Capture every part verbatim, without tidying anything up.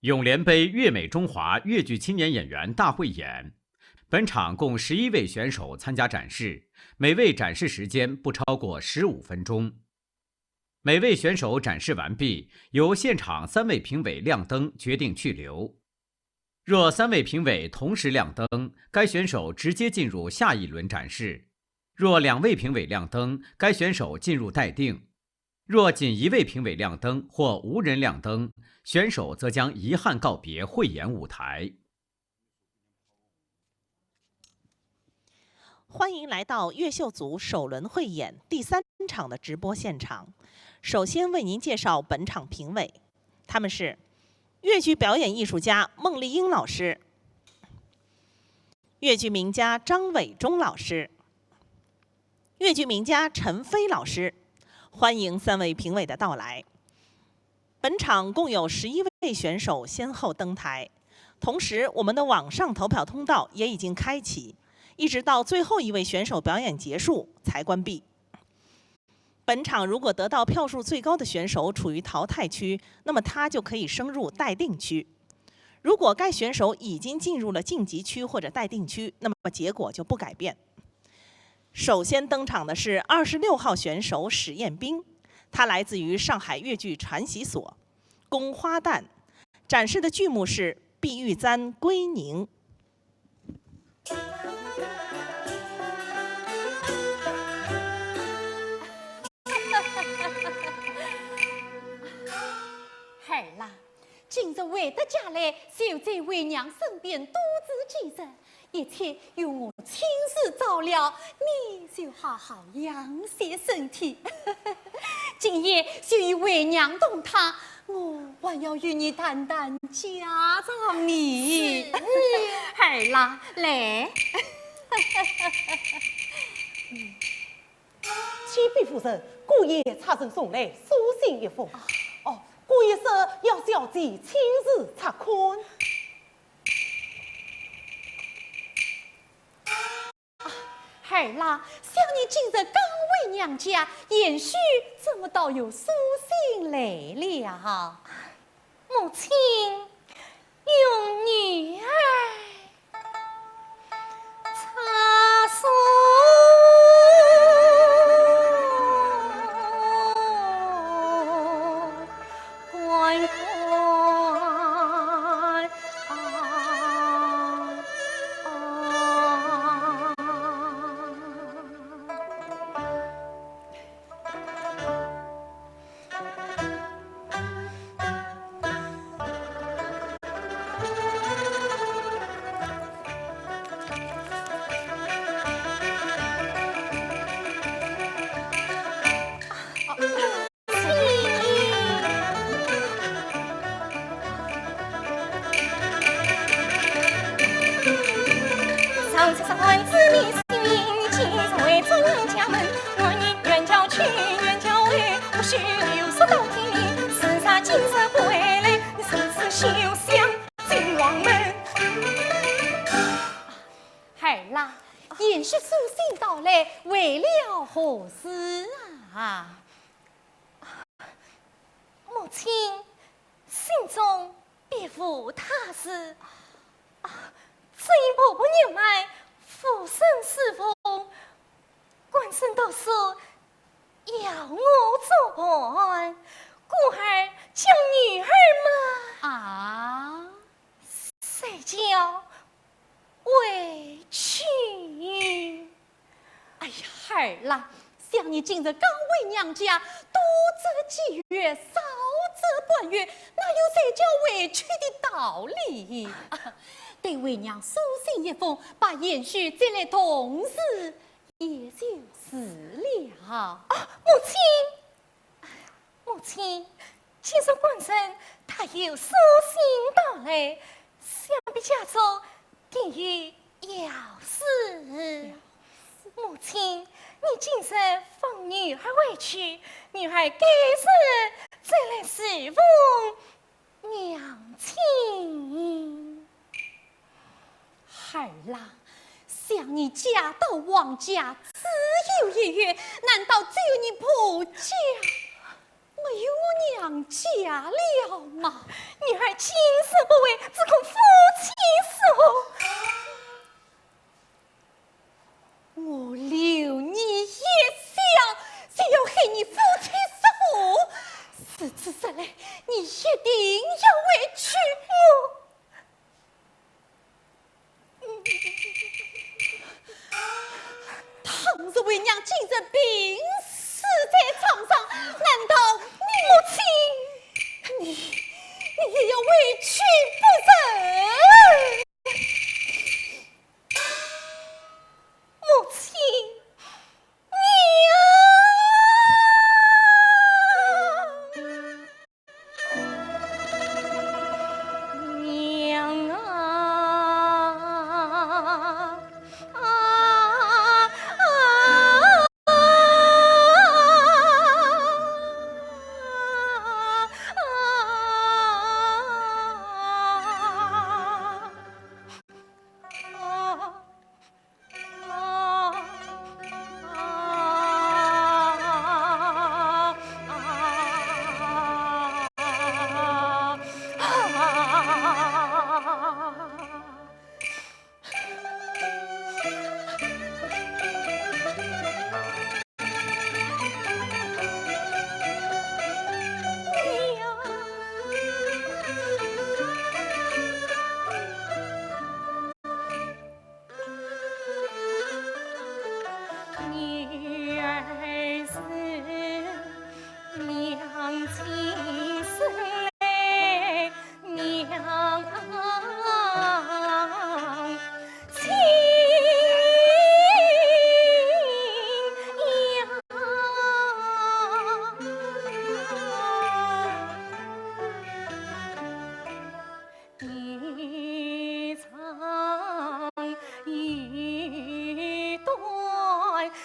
永联杯粤美中华越剧青年演员大汇演。本场共十一位选手参加展示，每位展示时间不超过十五分钟。每位选手展示完毕，由现场三位评委亮灯决定去留。若三位评委同时亮灯，该选手直接进入下一轮展示；若两位评委亮灯，该选手进入待定；若仅一位评委亮灯或无人亮灯，选手则将遗憾告别汇演舞台。欢迎来到越秀组首轮汇演第三场的直播现场。首先为您介绍本场评委，他们是越剧表演艺术家孟丽英老师、越剧名家张伟忠老师、越剧名家陈飞老师。欢迎三位评委的到来。本场共有十一位选手先后登台，同时我们的网上投票通道也已经开启，一直到最后一位选手表演结束才关闭。本场如果得到票数最高的选手处于淘汰区，那么他就可以升入待定区。如果该选手已经进入了晋级区或者待定区，那么结果就不改变。首先登场的是二十六号选手史艳斌，他来自于上海越剧传习所，《宫花旦》，展示的剧目是《碧玉簪》《归宁》。孩儿啦，今日回得家来，就在为娘身边多住几日，一切有我亲自照料，你就好好养些身体。今夜就与为娘同榻，我还要与你谈谈家常呢。是。孩儿啦，来。启禀夫人，姑爷差人送来书信一封。哦，姑爷说要小姐亲自察看。 孩儿啦，想你今日刚回娘家，贤婿怎么倒有书信来了？母亲，容女儿查书观看。 孩儿啦，贤婿书信到来，为了何事啊？ 母亲，信中别无他事。啊，只因婆婆年迈，无甚侍奉，官人读书要我作伴，故而将女儿嘛。啊？随叫回去。 哎呀，孩儿啦，想你今日刚回娘家，多则几月，少则半月，哪有随叫回去的道理？待为娘书信一封，把贤婿接来同住，也就是了。啊，母亲， 母亲，既然官人他有书信到来，想必家中定有要事。母亲，你今日放女儿回去，女儿改日再来侍奉娘亲。 孩儿啦，想你嫁到王家只有一月，难道只有你婆家与我娘家了吗？女儿今生不回，只恐夫妻失和。我留你一宵，就要害你夫妻失和。如此说来，你一定要回去。我 倘若为娘今日病死在床上，难道你母亲，你，你也要委屈不成？母亲，娘啊！ 娘啊，啊，啊，啊。女儿是娘亲生来娘亲呀。 一长一短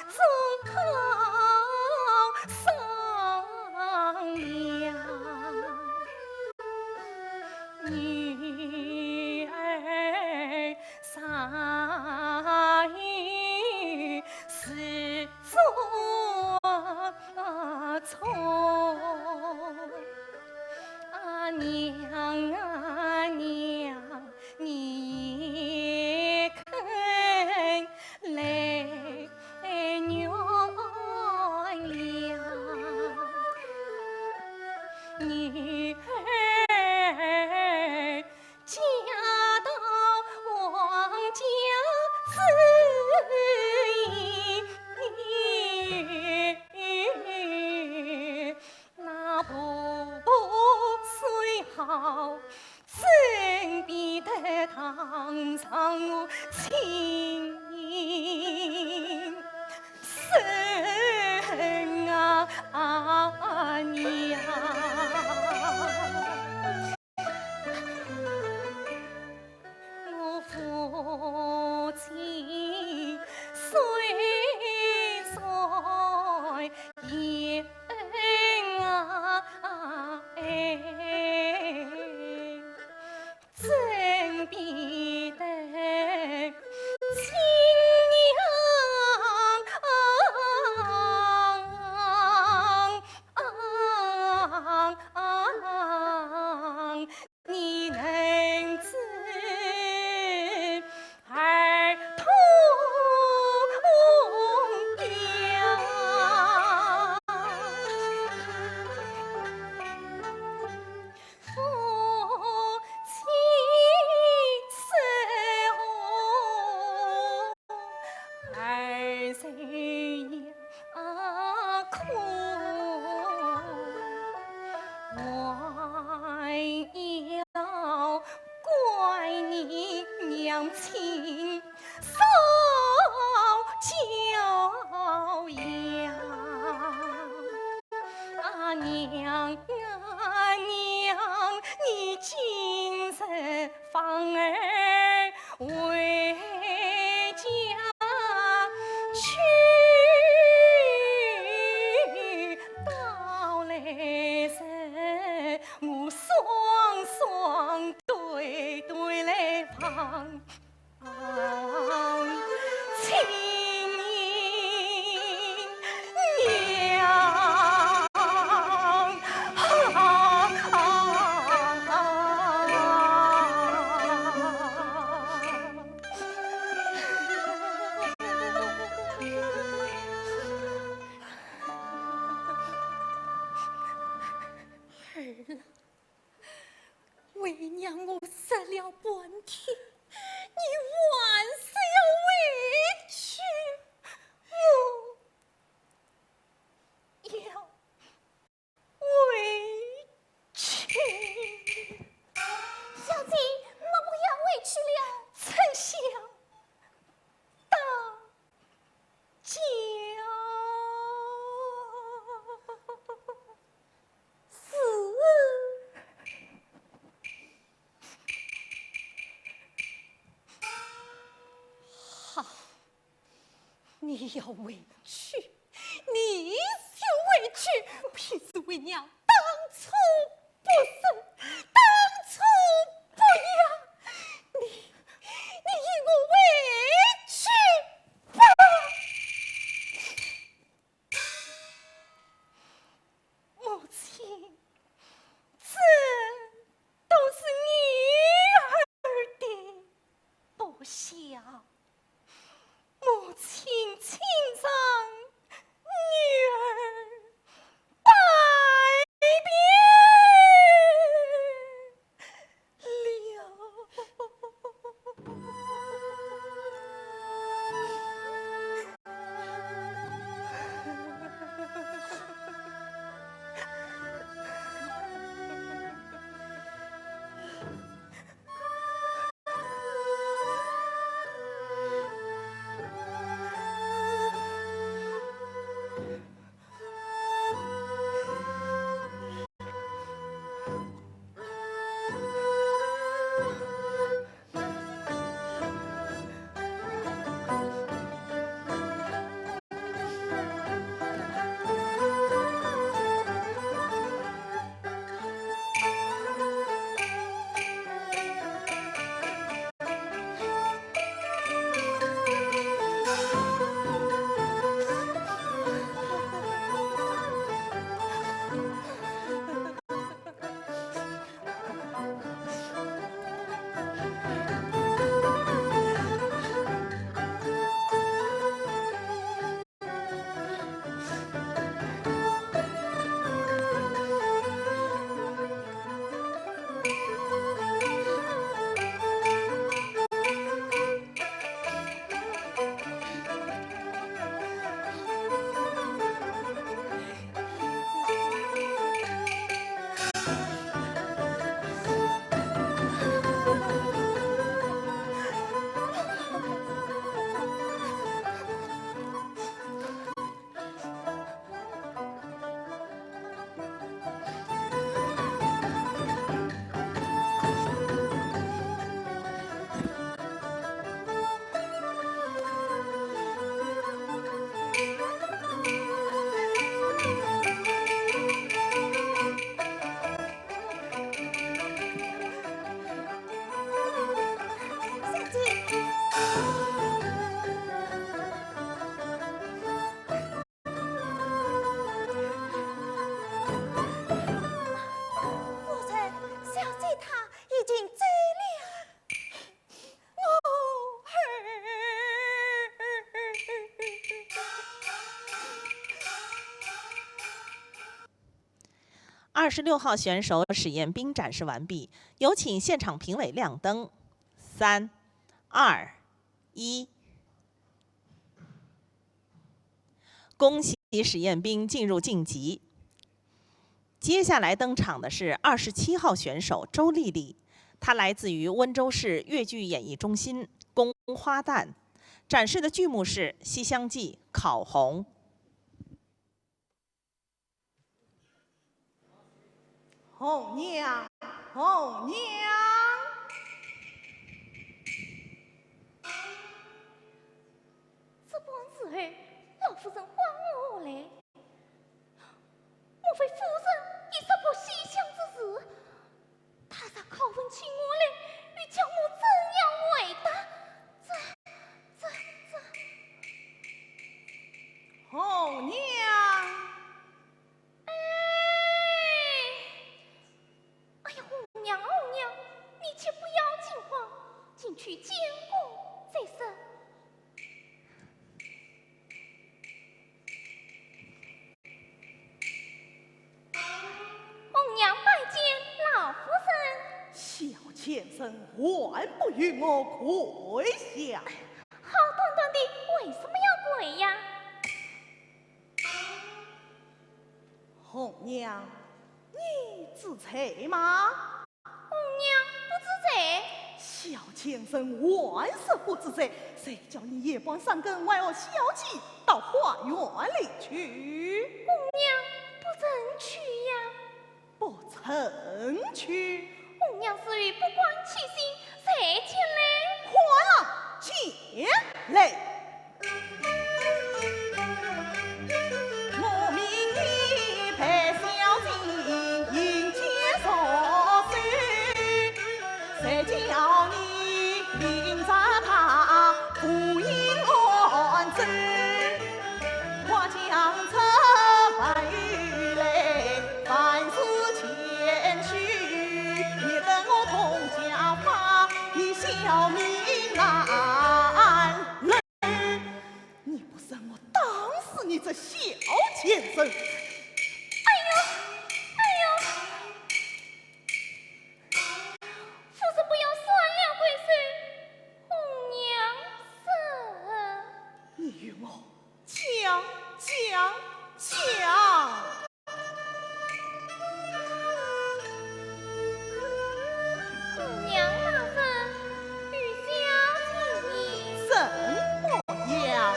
总好商量。女儿啥也是 做错。啊，娘啊娘，你也肯来原谅。女儿 嫁到王家之后，那婆婆虽好，怎比得堂上我亲生啊娘。 我夫妻虽然也恩爱，怎比得亲娘啊？ 你能知儿童呀？夫妻失和，儿谁也 啊，苦，还要怪你娘亲少教养。啊，娘啊娘，你今日 方儿回家去，到来日我双双对对来望亲娘。你要委屈，你要委屈，便是为娘当初不仁，当初不雅。你，你与我回去吧。母亲，这都是女儿的不孝。 母亲情长，女儿拜别了。夫人，小姐她已经走了。我儿。二十六号选手史艳斌展示完毕，有请现场评委亮灯。三、二、一。 恭喜史艳斌进入晋级。接下来登场的是二十七号选手周丽丽，她来自于温州市越剧演艺中心，宫花旦，展示的剧目是《西厢记》《烤红》。 红娘，红娘。这般时候，老夫人唤我来，莫非夫人已说破西厢之事？她若拷问起我来，又叫我怎样回答？这，这，这…… 红娘。哎，哎呀，红娘，红娘，你且不要惊慌，进去见过再说。红娘拜见老夫人。小贱人还不与我跪下！ 好端端的，为什么要跪呀？红娘，你知罪吗？红娘不知罪。小贱人还是不知罪，谁叫你夜半三更还和小姐到花园里去？红娘不曾去呀。 不曾去。红娘是否不敢起行，谁前来？花郎前来。你不认我打死你这小贱人！哎呦，哎呦！夫人不要酸了贵手，红娘子。你与我讲，讲，讲！红娘大人，有小姐。什么呀？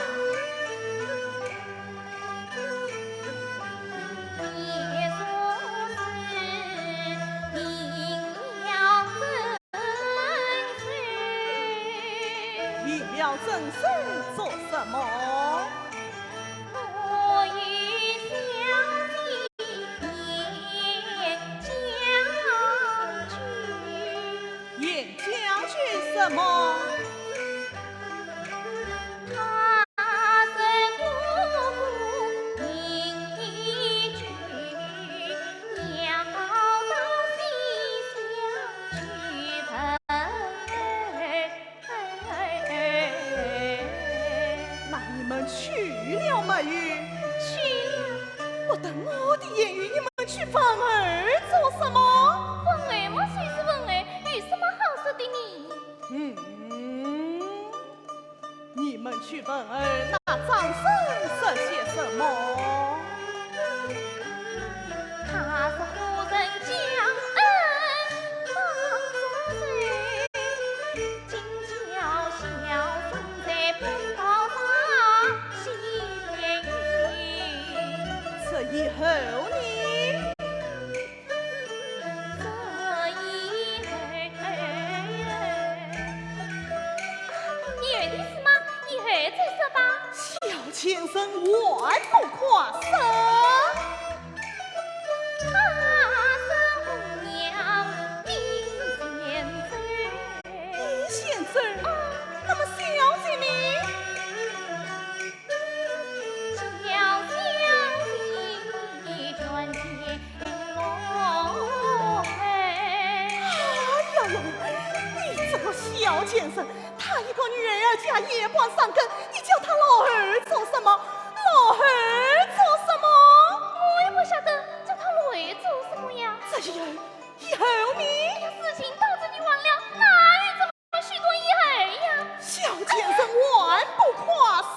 你要真身做什么？我与小姐演家剧。演家剧什么？ 那你们去了没有？去了。不等我的言语，你们去问候做什么？问候嘛，就是问候，有什么好说的呢？嗯。 你们去问候那张生说些什么？他是夫人降恩当作寿，今叫小生在本堂上谢罪。这以后呢？ 这以后，以后的事嘛，以后再说吧。小贱人还不快说！他是红娘的先生。你先生？啊。那么小姐呢？ 哎呀呀，你这个小贱人，她一个女儿家夜半三更，你叫她落后做什么？落后做什么？我也不晓得叫她落后做什么呀。这以后，以后呢？哎呀，事情到这里完了，哪有这么 许多以后呀。小贱人还不快说！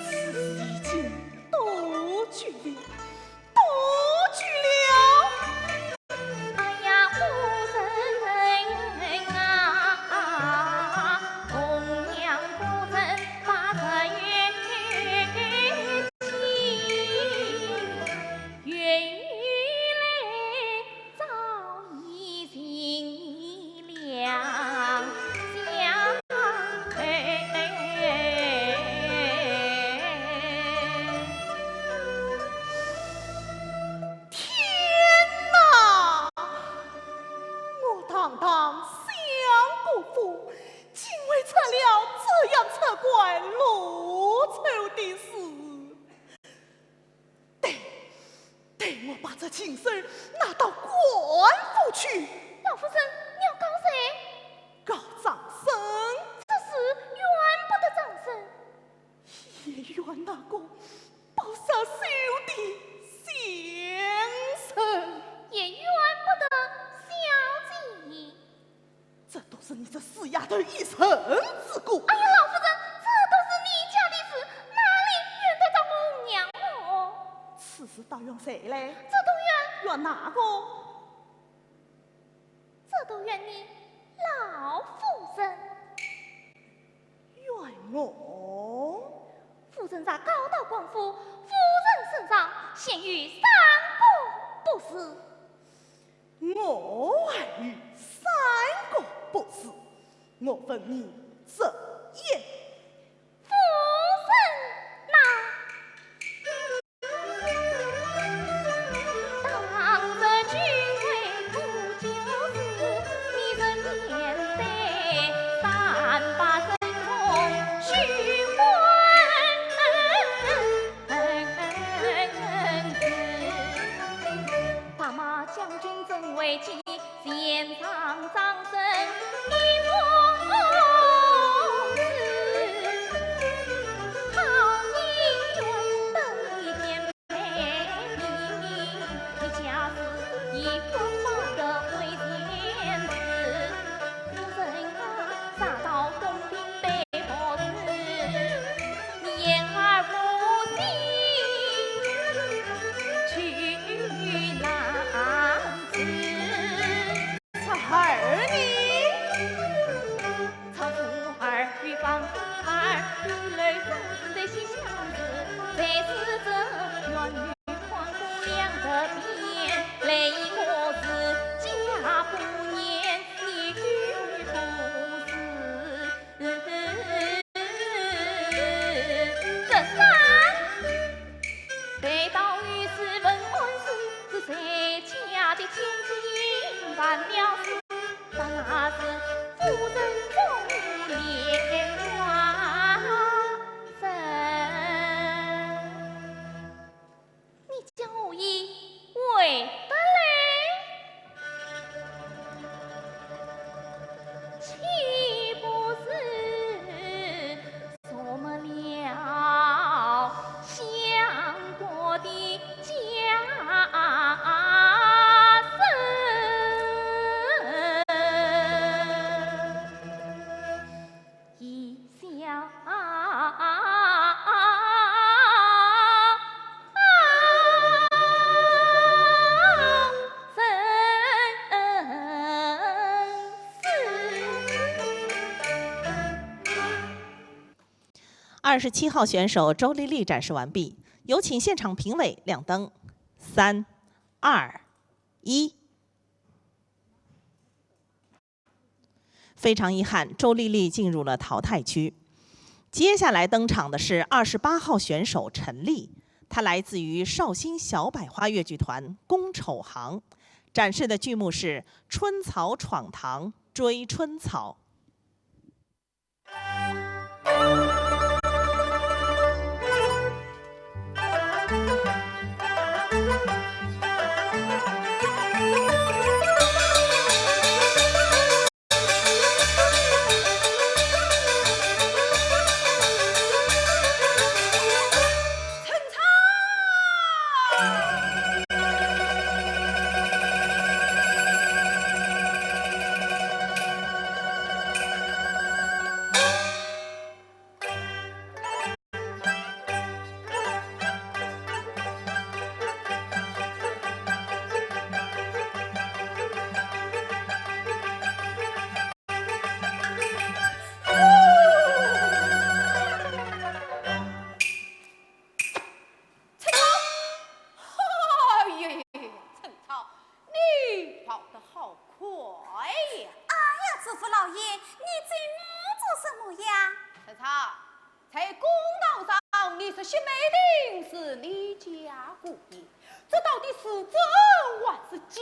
此事已经多久了？ 多久了？哎呀，夫人啊，红娘夫人把这月季，月来早已 天哪！我堂堂相国府，竟会出了这样出拐露丑的事。 对，对，我把这禽兽拿到官府去。老夫人，你要告谁？告张生。这事怨不得张生。也怨那个不识羞的先生。也怨不得小姐。 这都是你这死丫头一人之过。哎哪个？这都怨你老夫人。怨我？夫人在高道官府，夫人身上陷于三个不是。我还有三个不是？我问你这一 夫人呐，当日聚会不就是你人面对三八人同许婚？白马将军怎为妻？ 前上张生一封诗，好姻缘等一天配。你家是一封包的回前字，夫人啊，啥到东边 言而无信，去难自。这孩儿呢？常父儿与方父儿，一来总是在西厢子，在是这院与官府两个边，来一个是家不严，一句不是。 这三，被盗御史问案时，是谁家的千金犯了事？当那时夫人终于怜花生。 你将何意回答嘞？岂不是说没了相国的家生？ 一笑。二十七号选手周丽丽展示完毕，有请现场评委亮灯，三、二、一。 非常遗憾，周丽丽进入了淘汰区。接下来登场的是二十八号选手陈丽，她来自于绍兴小百花越剧团公丑行，展示的剧目是《春草闯堂追春草》。 春草，哎呀，春草，你跑得好快呀！哎呀，知府老爷，你惊我做什么呀？春草，在公道上，你说薛美亭是你家姑爷，这到底是真还是假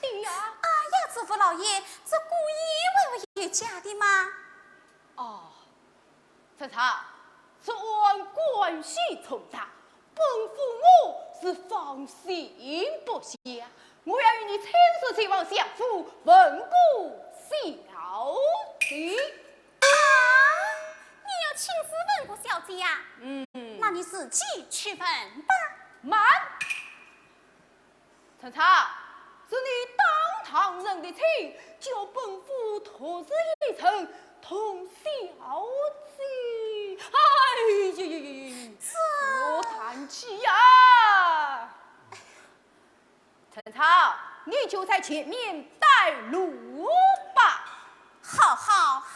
的呀？哎呀，知府老爷，这姑爷会有假的吗？ 哦，春草，这案关系重大，本府我是放心不下，我要与你亲自前往相府问过小姐。啊，你要亲自问过小姐呀？嗯。那你自己去问吧。慢！ 春草，是你当堂认的亲，叫本府托字一声童小姐。哎呀呀呀呀，这我叹气呀！春前面带路吧。好，好，好。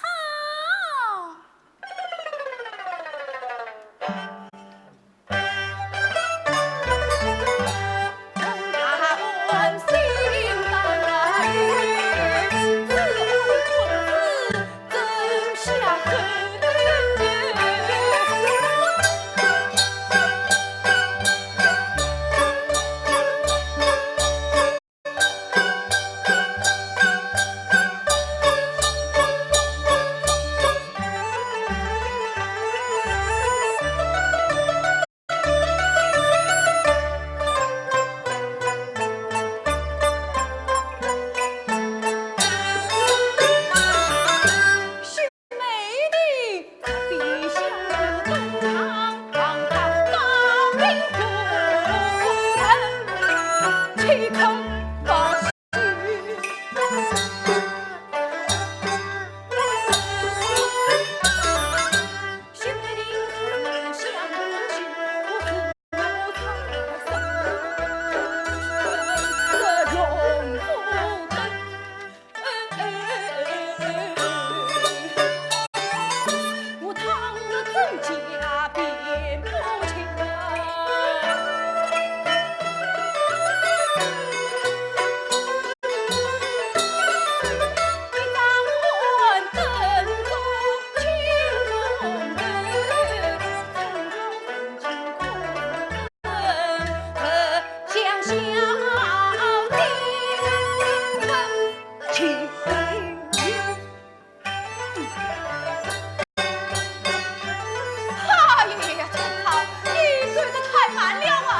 哎呀，春草，你走得太慢了啊！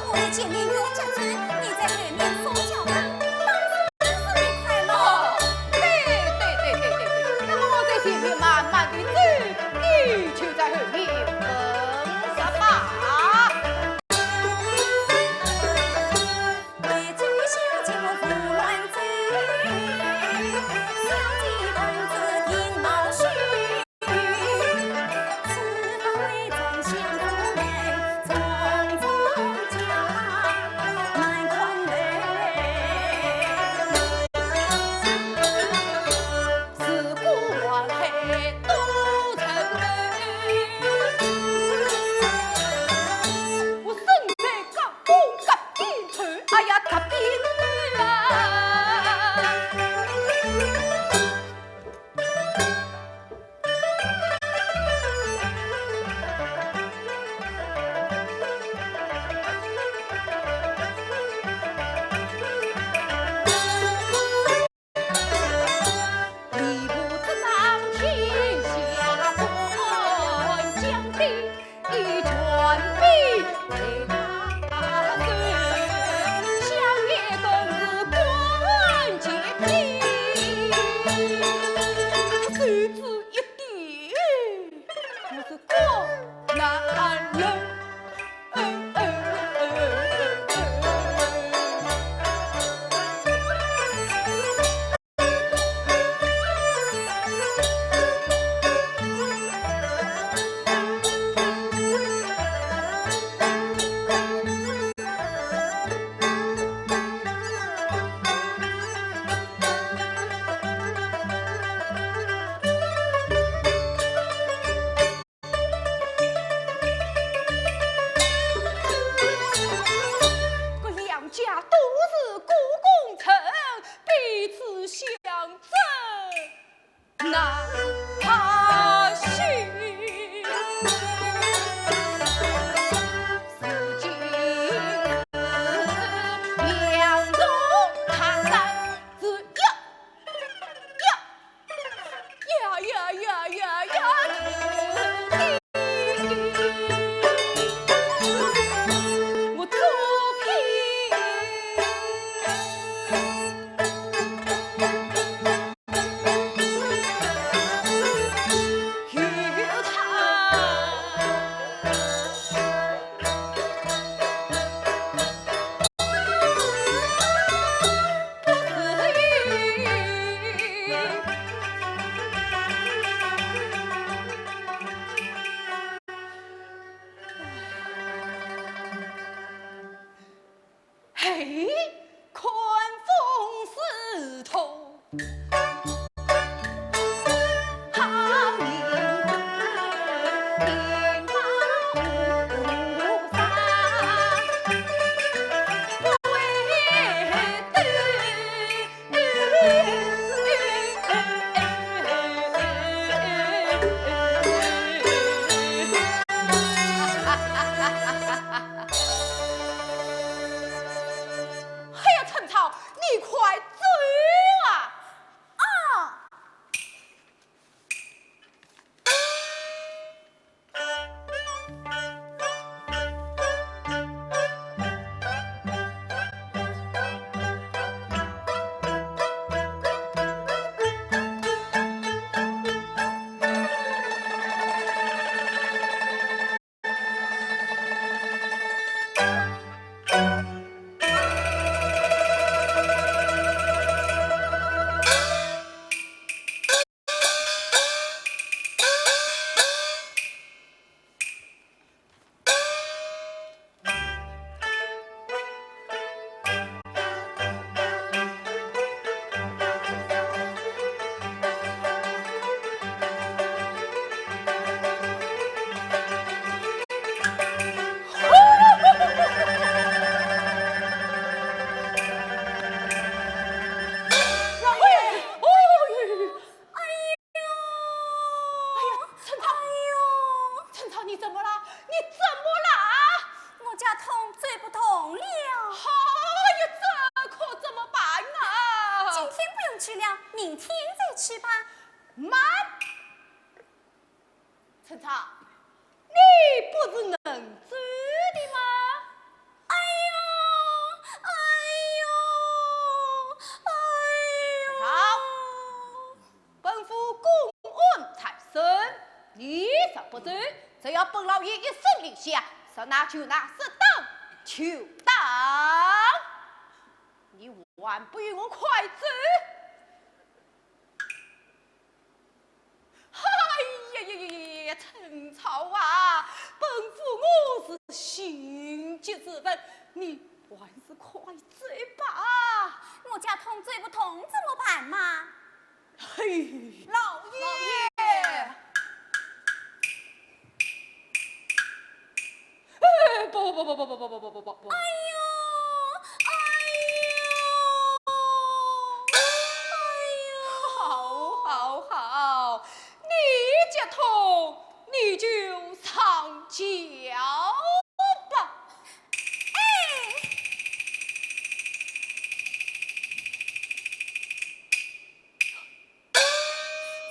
我的前面有甲船，你在后面守校门，当然是你快了。哦，对，对，对。那么我在前面慢慢地走，你就在后面跟着吧。搿两家都是故宫臣，彼此相争难排序。如今是两座泰山之一。 呀呀呀呀呀！我做嘿，看风哎呀，陈超，你快走啊！啊！哎呀，陈超，哎呦，陈超，你怎么了？你怎么了？我脚痛，走不动了。哎呀，这可怎么办啊？今天不用去了，明天再去吧。慢，陈超，你不是能走的吗？哎呦，哎呦，哎呦！陈超， 本府公安在身，你若不走，只要本老爷一声令下，说拿就拿，说打就打。你还不与我快走！哎呀呀呀呀呀，陈超啊，本府我是心急如焚，你还是快走吧。我脚痛走不动怎么办嘛？ 嘿，老爷！老爷！哎，不不不不不不不不不不不！哎呦，哎呦，哎呦！好，好，好，你脚痛，你就上轿吧。哎！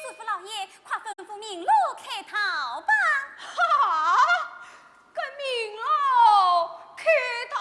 知府老爷，快吩咐鸣锣开道吧。哈！跟鸣锣开道！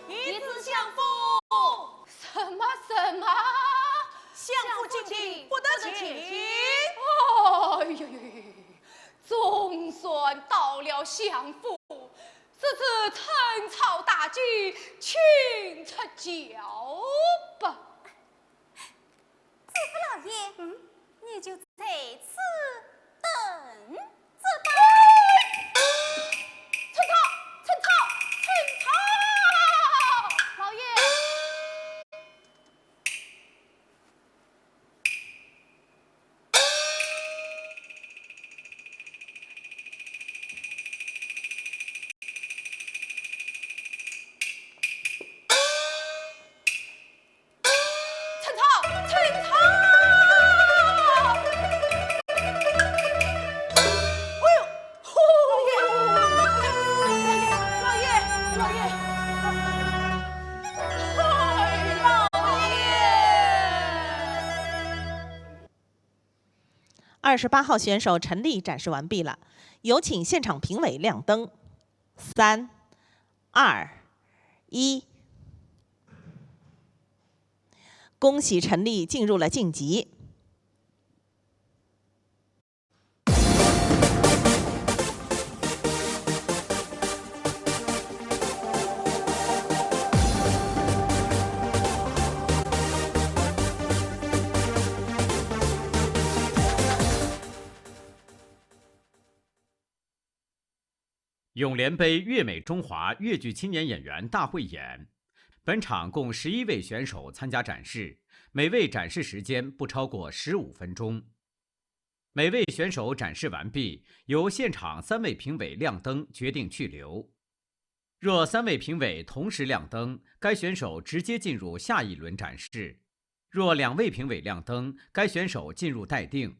一纸相府。什么什么？相府进庭，不得前去。哎呦呦呦呦呦！总算到了相府，这次陈朝大计，请出轿吧。知府老爷，嗯，你就在此二十八号选手陈丽展示完毕了，有请现场评委亮灯。三、二、一，恭喜陈丽进入了晋级。 永联杯粤美中华越剧青年演员大汇演，本场共十一位选手参加展示，每位展示时间不超过十五分钟。每位选手展示完毕，由现场三位评委亮灯决定去留。若三位评委同时亮灯，该选手直接进入下一轮展示；若两位评委亮灯，该选手进入待定。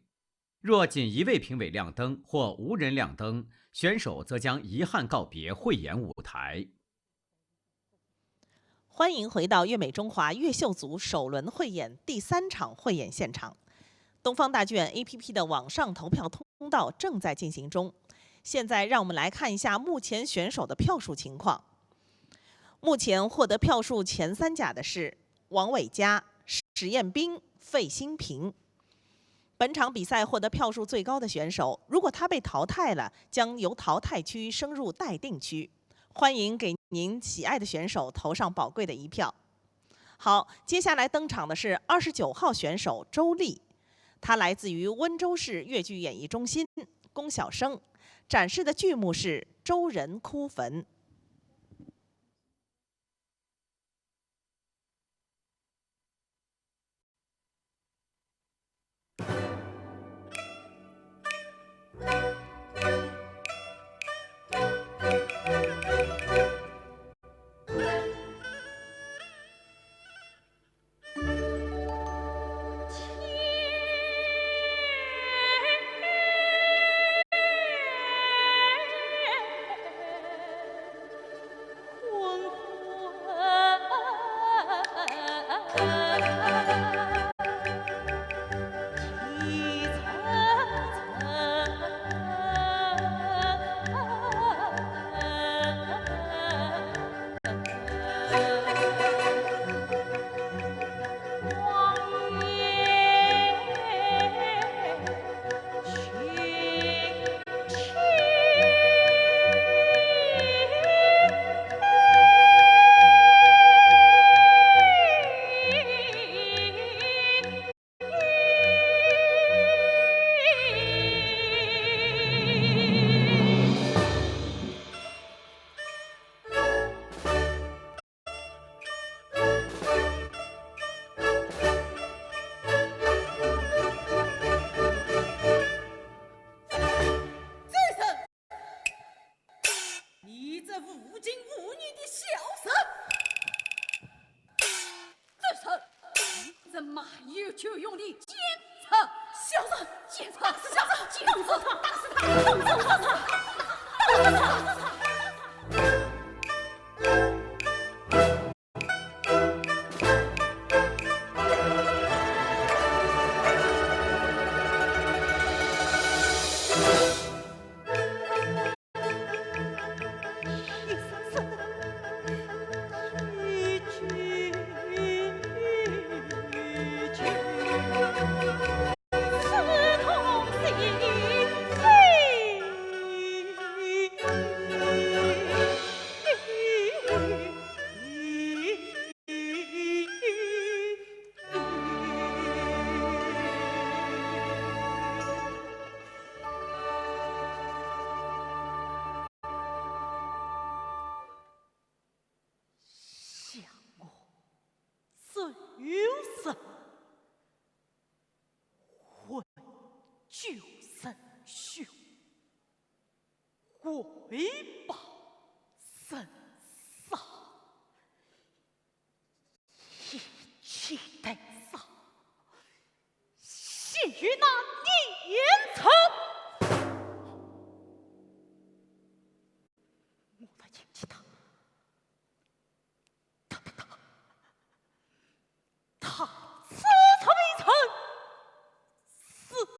若仅一位评委亮灯或无人亮灯，选手则将遗憾告别汇演舞台。欢迎回到越美中华越秀组首轮汇演第三场汇演现场。东方大剧院A P P的网上投票通道正在进行中。现在让我们来看一下目前选手的票数情况。目前获得票数前三甲的是王伟嘉、史艳斌、费新平。 本场比赛获得票数最高的选手，如果他被淘汰了，将由淘汰区升入待定区。欢迎给您喜爱的选手投上宝贵的一票。好，接下来登场的是二十九号选手周丽，她来自于温州市越剧演艺中心，宫晓声，展示的剧目是《周人哭坟》。你这无情无义的小人！住手！你这卖油酒用的贱人！小人，贱人，小人，贱人，打死他，打死他，打死他，打死他，打死他！想我只有人，魂救人凶， 为报人杀，一起等杀，死于那年辰。我来迎接他，他，他，他，他自作为臣，死分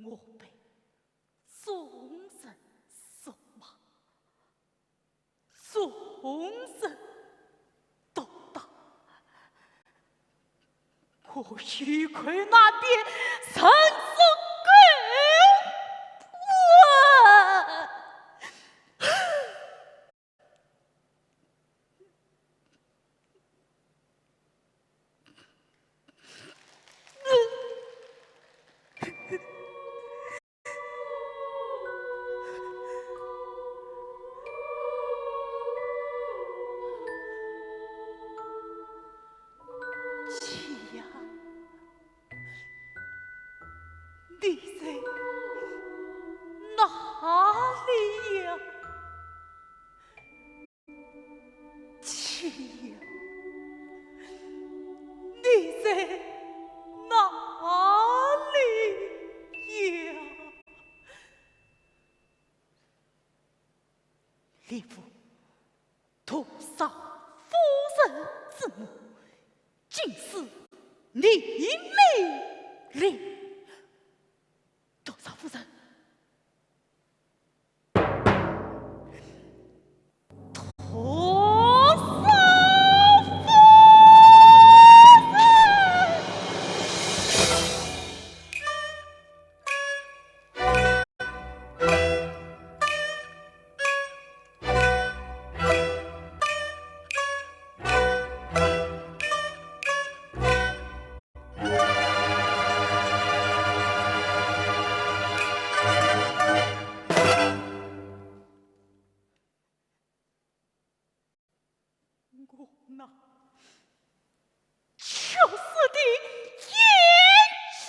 我被众人辱骂，众人毒打，我有口难辩，人生狗啊！ 妻呀，你在哪里呀？ 妻呀，你在哪里呀？李府，毒杀夫人之母，竟是你命令。毒杀夫人！ 我那羞耻的眼睛！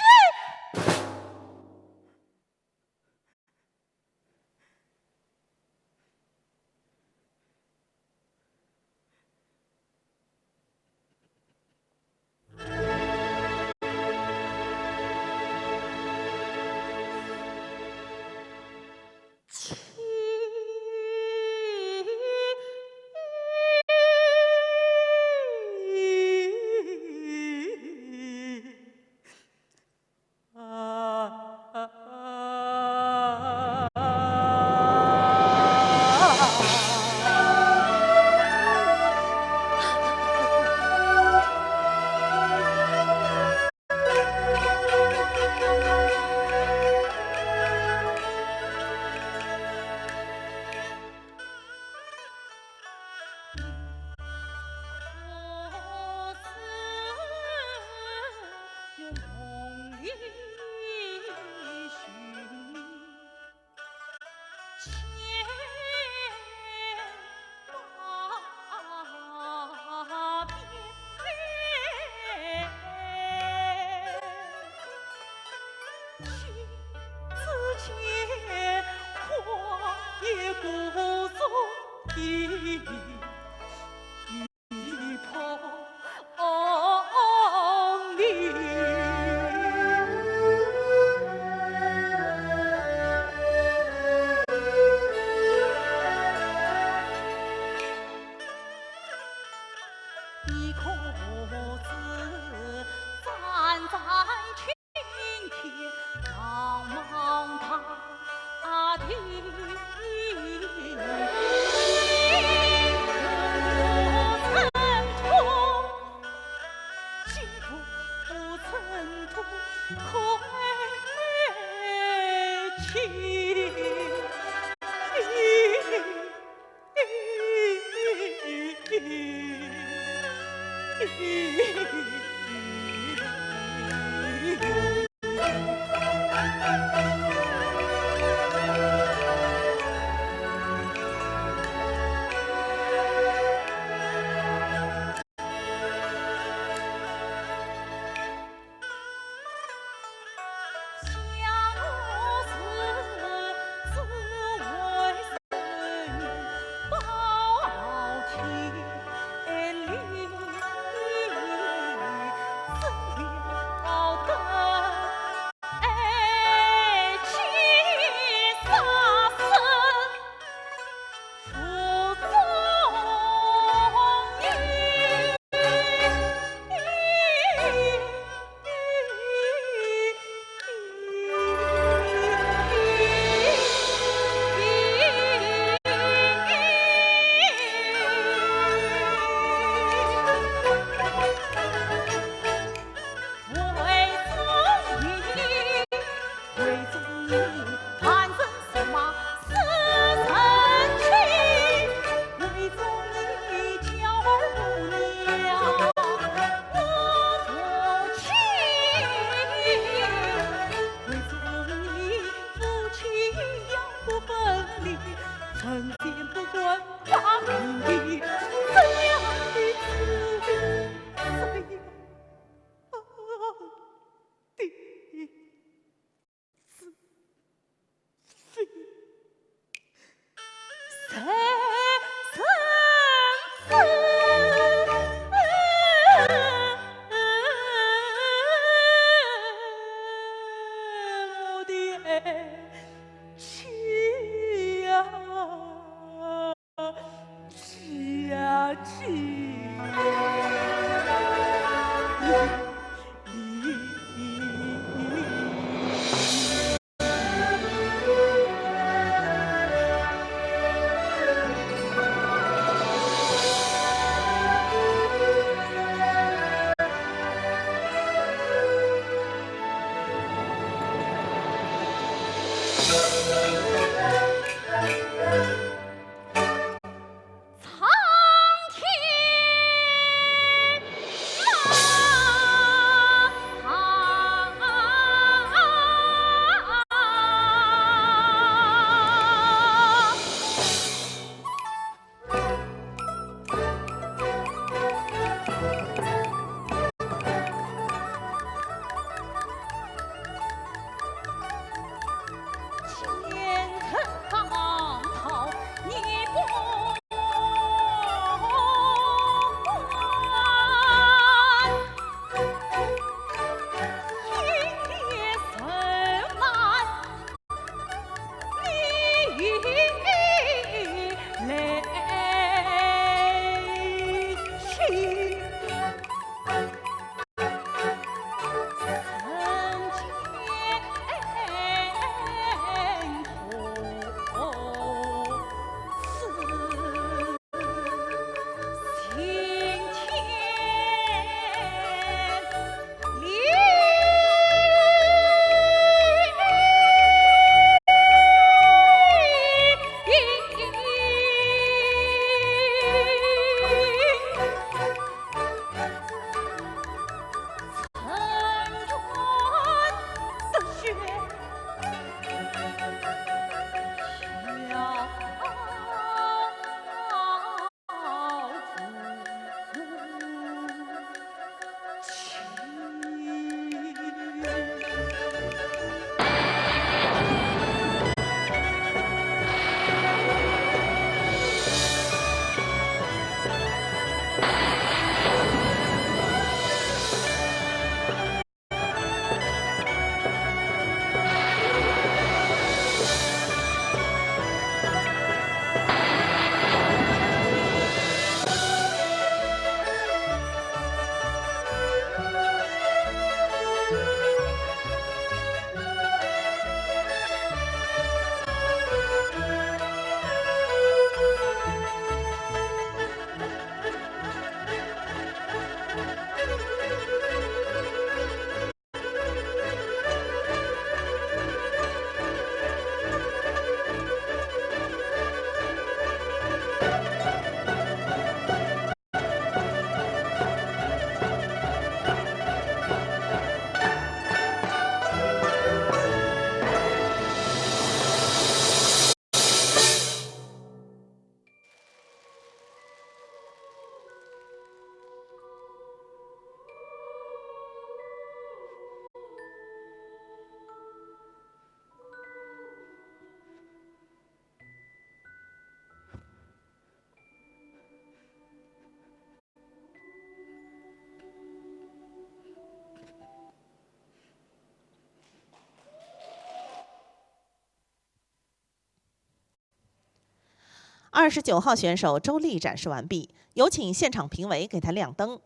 二十九号选手周丽展示完毕，有请现场评委给她亮灯。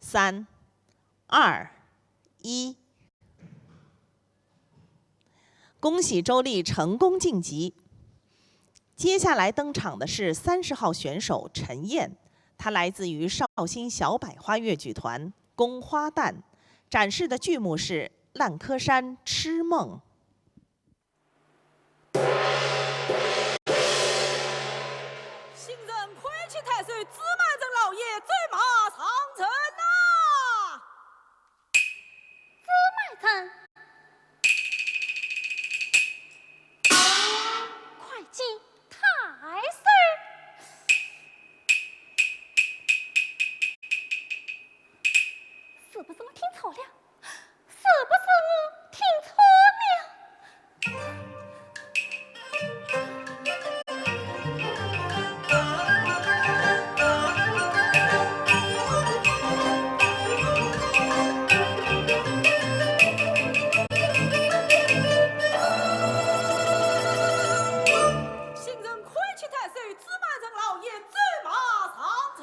三、二、一。恭喜周丽成功晋级。接下来登场的是三十号选手陈燕，她来自于绍兴小百花越剧团，宫花旦，展示的剧目是《烂柯山痴梦》。 新任魁旗太守朱买臣老爷走马上阵呐！朱买臣，魁旗太守，是不是我听错了？ 是不是我听错了？新任魁旗太守朱买臣老爷走马上阵。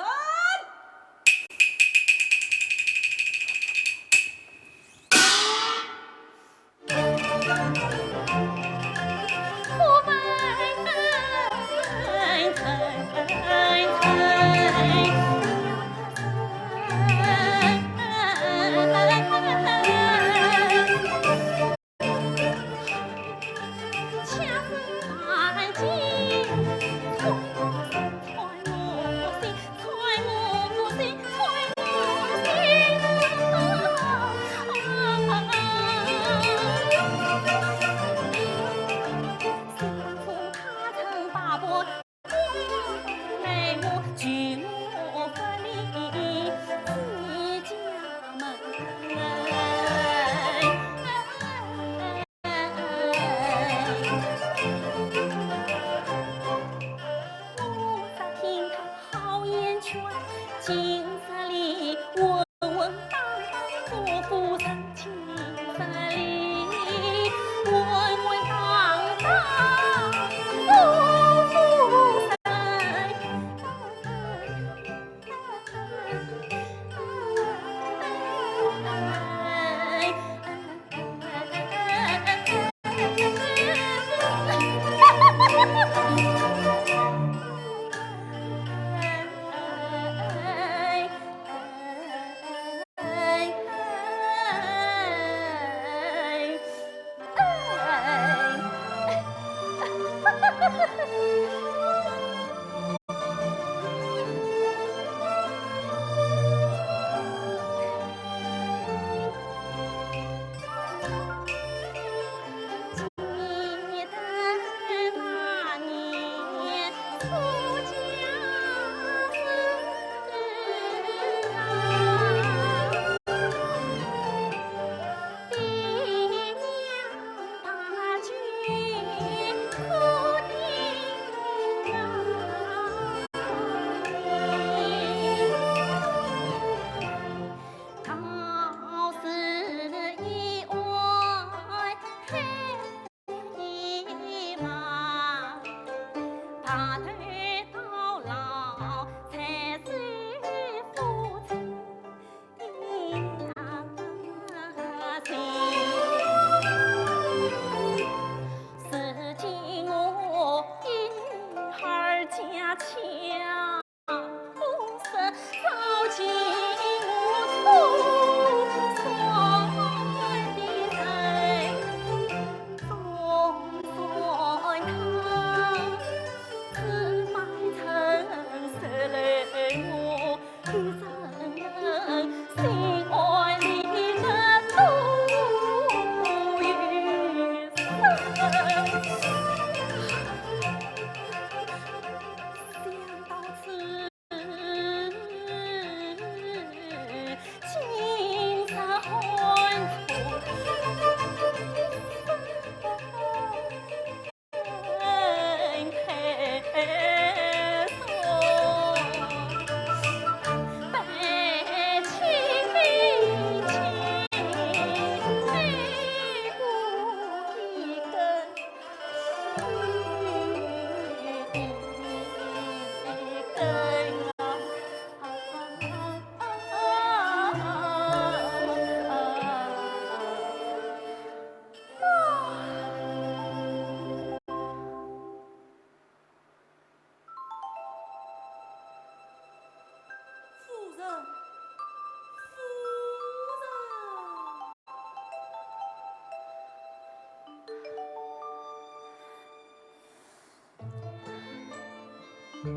夫人，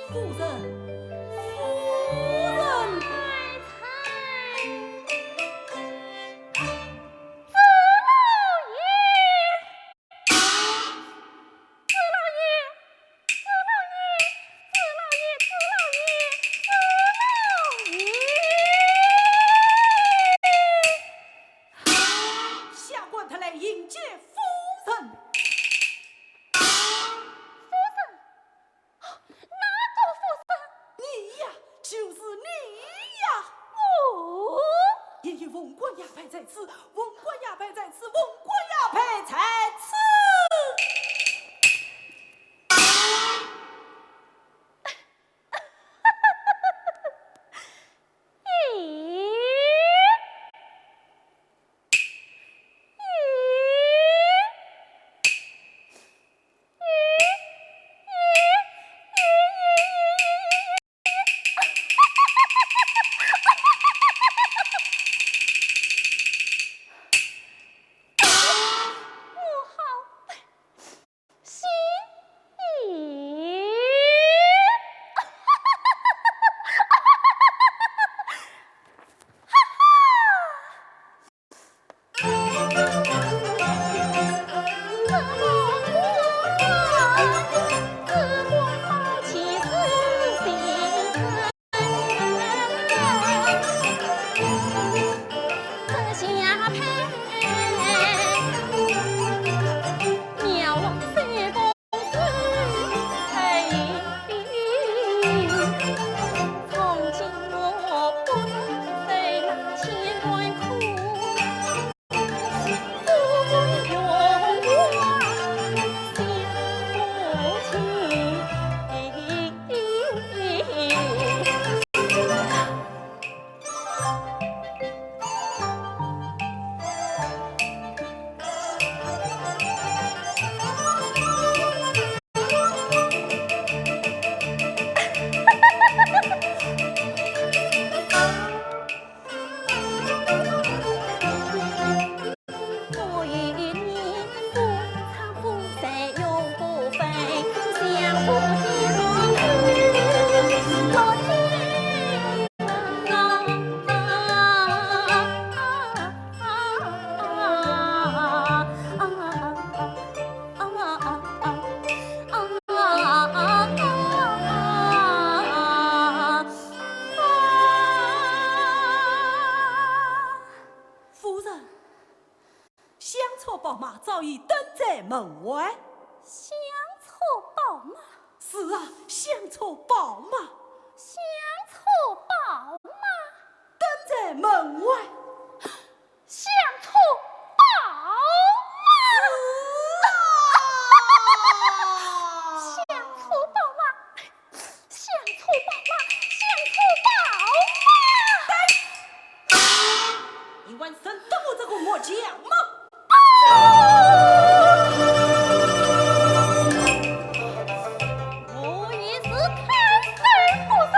夫人！太太！朱老爷！朱老爷！朱老爷！朱老爷！朱老爷！朱老爷！下官特来迎接夫人。 夫人？哪个夫人？你呀，就是你呀！哦？因为文官押牌在此，文官押牌在此，文官押牌在此。咦？ 心意。哈哈！夫人， 香车宝马早已等在门外。香车宝马？是啊，香车宝马。香车宝马？等在门外。香车宝马？是啊。香车宝马。 香车宝马，香车宝马！你还认得我这个木匠吗？我也是太岁夫人。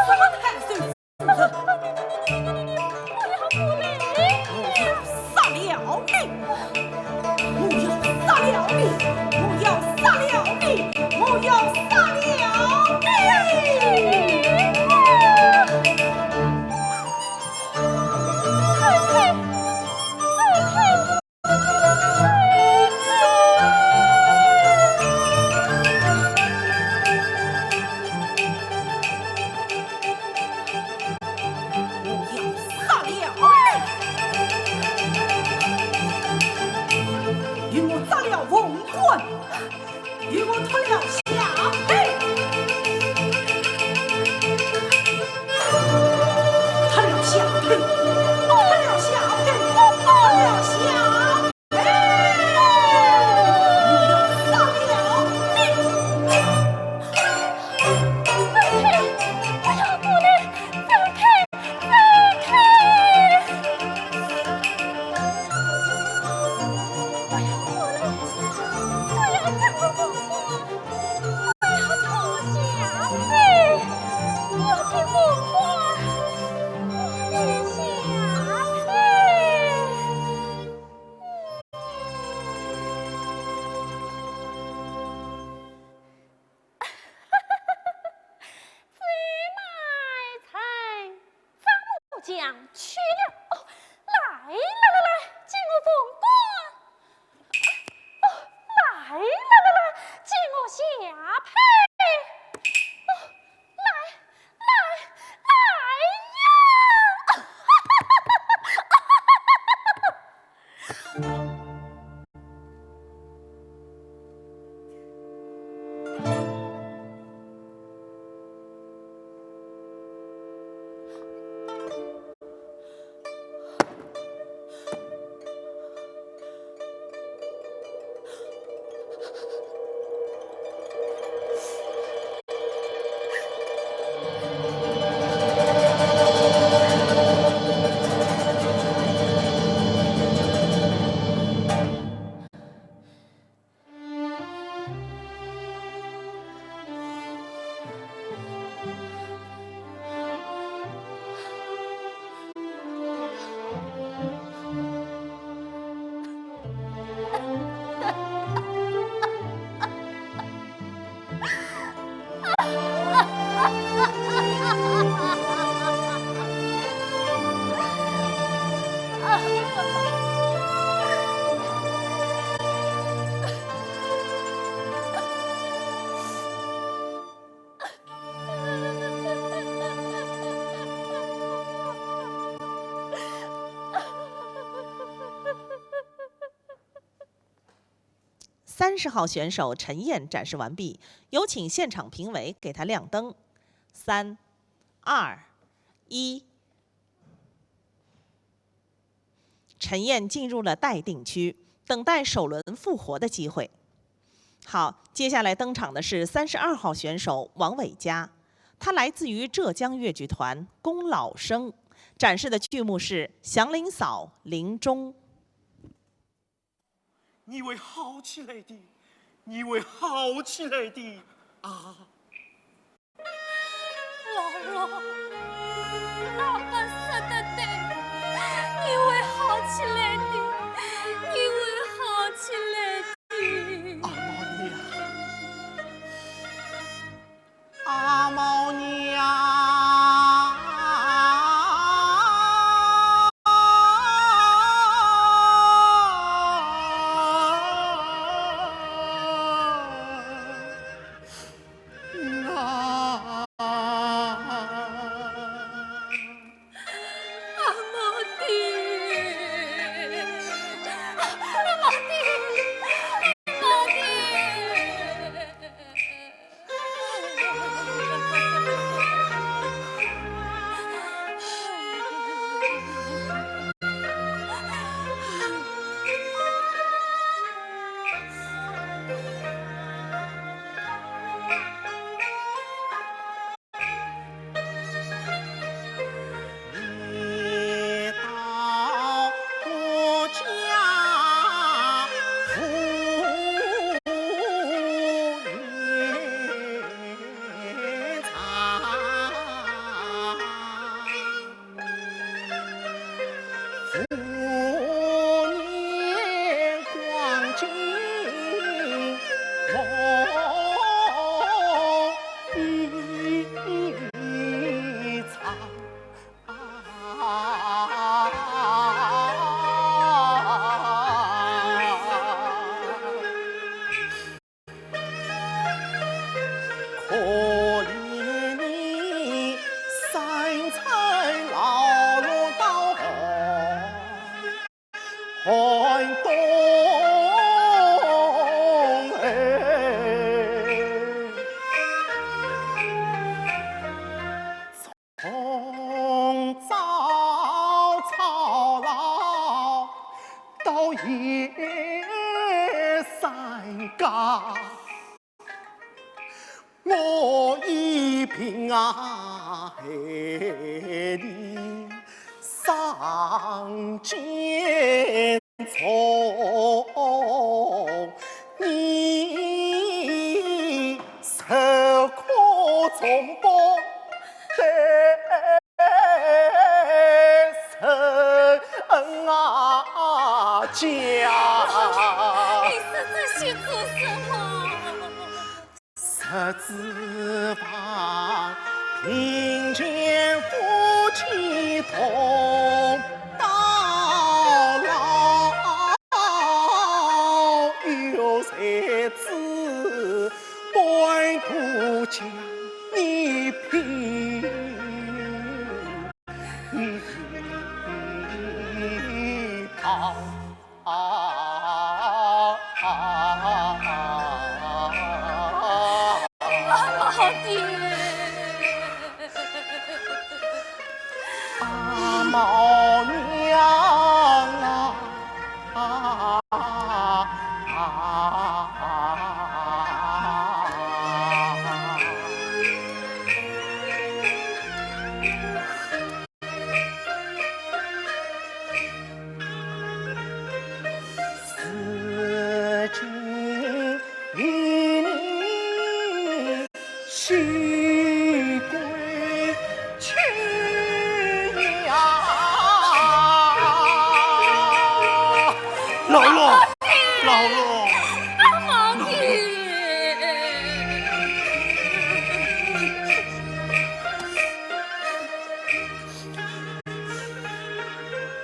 什么太岁夫人？ 我要杀了你！我要杀了你！我要杀了你！我要杀了你！太太，太太！ 我要杀了你！与我斩了文官，与我脱了下配，脱了下配，脱了下配，脱了下配！ 走开！不要过来！走开！走开！想去了。哦，来来来来，给我凤冠。哦，来来来来，给我霞帔。哦，来来来呀！三十号选手陈燕展示完毕，有请现场评委给她亮灯。三、二、一。陈燕进入了待定区，等待首轮复活的机会。好，接下来登场的是三十二号选手王伟嘉，他来自于浙江越剧团功老生，展示的剧目是《祥林嫂》《林钟》。 你会好起来的，你会好起来的啊！老六，爸爸说得对，你会好起来的，你会好起来的。阿毛娘。 阿毛娘。阿毛爹，阿毛爹，阿毛爹。你说这些做什么？同到老，有才子半步将你平。 啊，啊，啊，啊，啊。啊，爹！啊，毛娘啊！啊，啊，啊，啊。如今与你许归去呀。老六，老六。阿毛爹！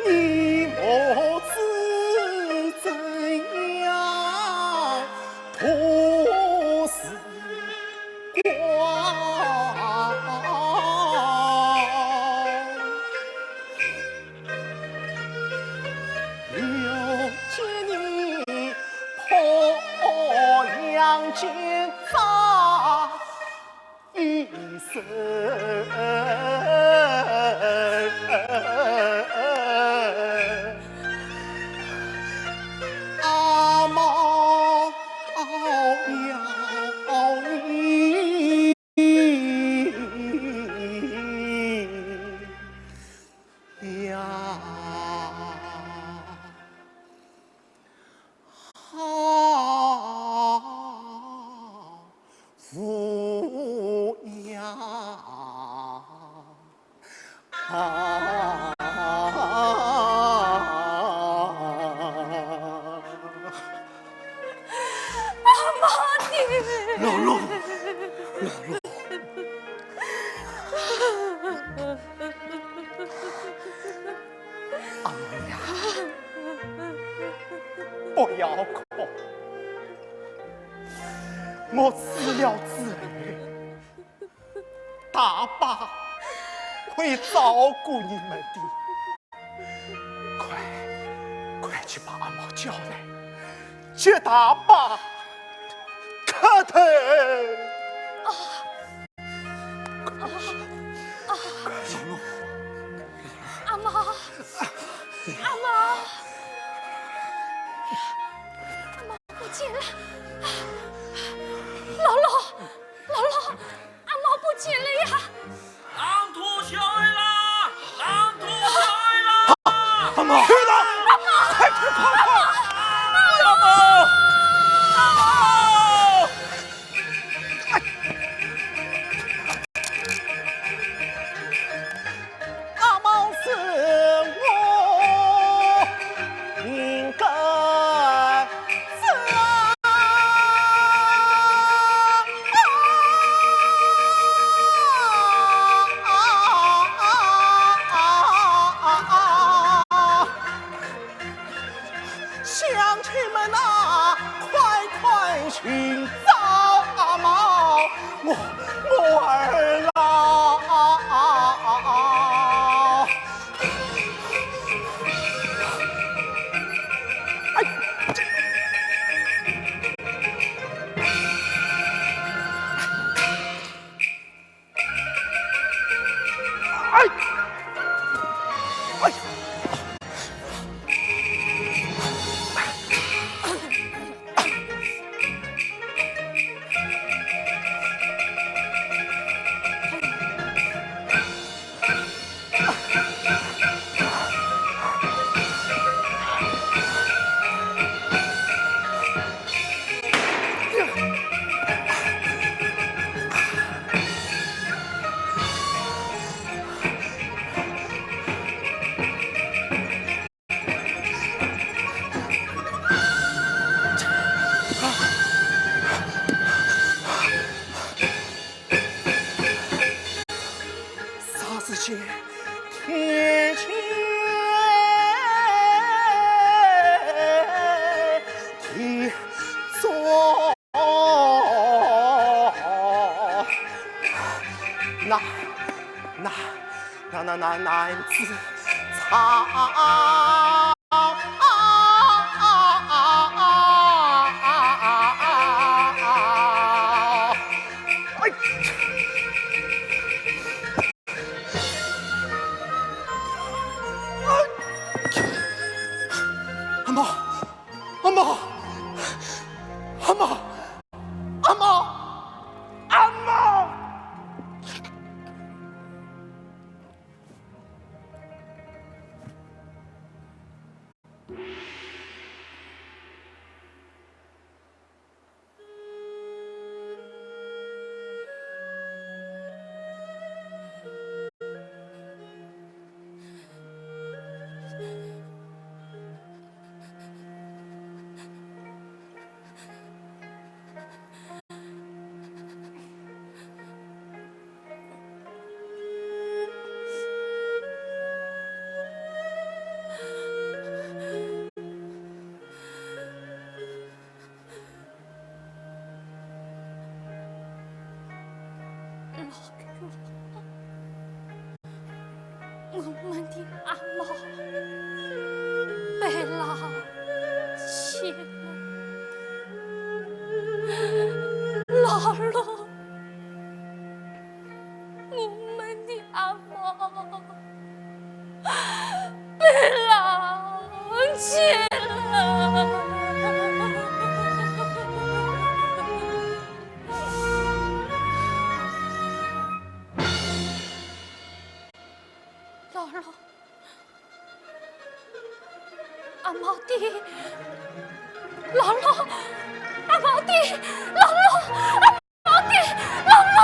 你母子怎样同时光？又见你破两件衫。 一生阿毛要你呀。 好无恙。啊，阿毛爹！老六，老六。 阿毛呀，不要哭，我死了之后，大伯会照顾你们的。快，快去把阿毛叫来，给大伯磕头。啊，啊，啊。快去。 阿毛，阿毛，阿毛不见了！老六，老六，阿毛不见了呀！狼图小儿啦！狼图小儿啦！阿毛，去了！阿毛，快快快快！阿毛，阿毛！男，男，男，男，男子汉。哎，阿毛，阿毛，阿毛，阿毛，阿毛！ 老九，我们的阿毛被人抢了。老六， 我们的阿毛被人抢了。老六，阿毛爹，老六，阿毛爹，老六，阿毛爹，老六。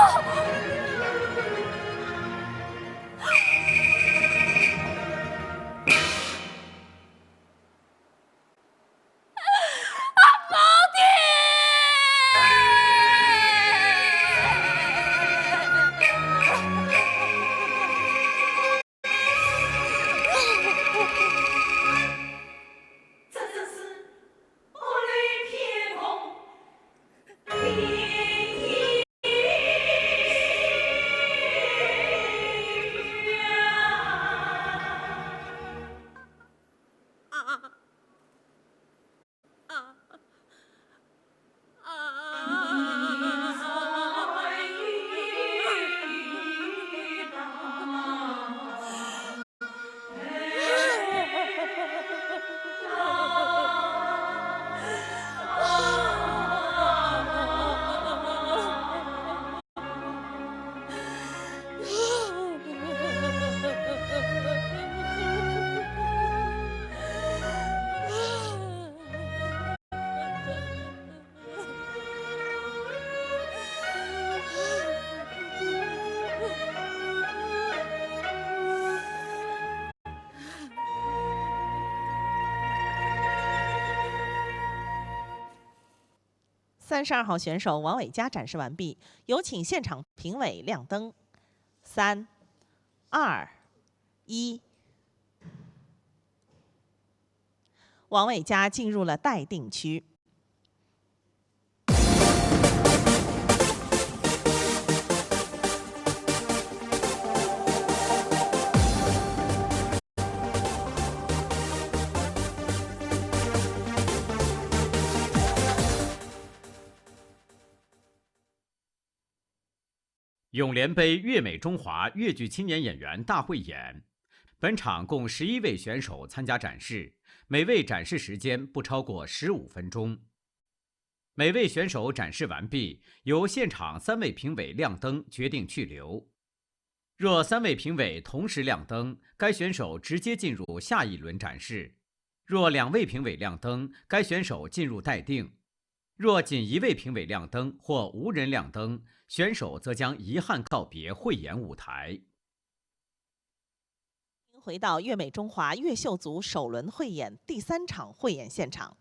三十二号选手王伟嘉展示完毕，有请现场评委亮灯。三、二、一。 王伟嘉进入了待定区。 永联杯越美中华越剧青年演员大汇演。本场共十一位选手参加展示，每位展示时间不超过十五分钟。每位选手展示完毕，由现场三位评委亮灯决定去留。若三位评委同时亮灯，该选手直接进入下一轮展示。若两位评委亮灯，该选手进入待定。 若仅一位评委亮灯或无人亮灯，选手则将遗憾告别汇演舞台。回到越美中华越秀组首轮汇演第三场汇演现场，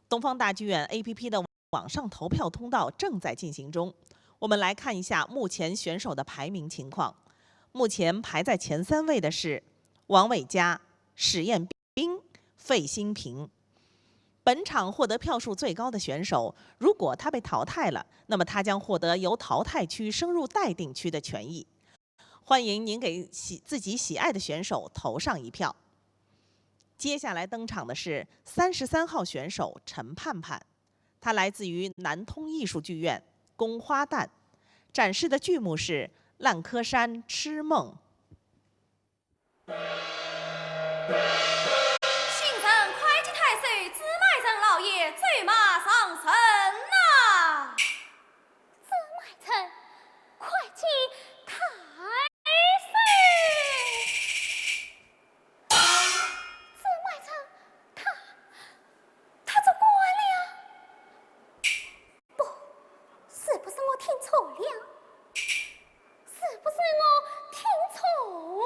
东方大剧院A P P的网上投票通道正在进行中。我们来看一下目前选手的排名情况。目前排在前三位的是王伟嘉、史艳 冰、费新平。本场获得票数最高的选手，如果他被淘汰了，那么他将获得由淘汰区升入待定区的权益。欢迎您给喜自己喜爱的选手投上一票。接下来登场的是三十三号选手陈盼盼，她来自于南通艺术剧院《宫花旦》，展示的剧目是《烂柯山痴梦》。新任会稽太守朱买臣老爷走马上任呐！朱买臣，会稽太守。朱买臣，他，他做官了？不，是不是我听错了？是不是我听错了？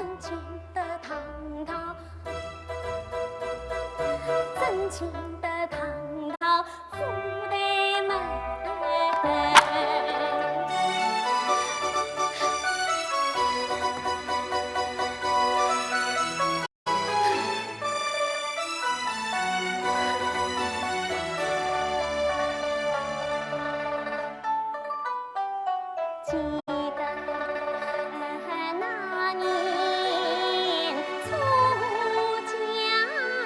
正经的唐朝，正经的唐朝府台门。记得那年出嫁时，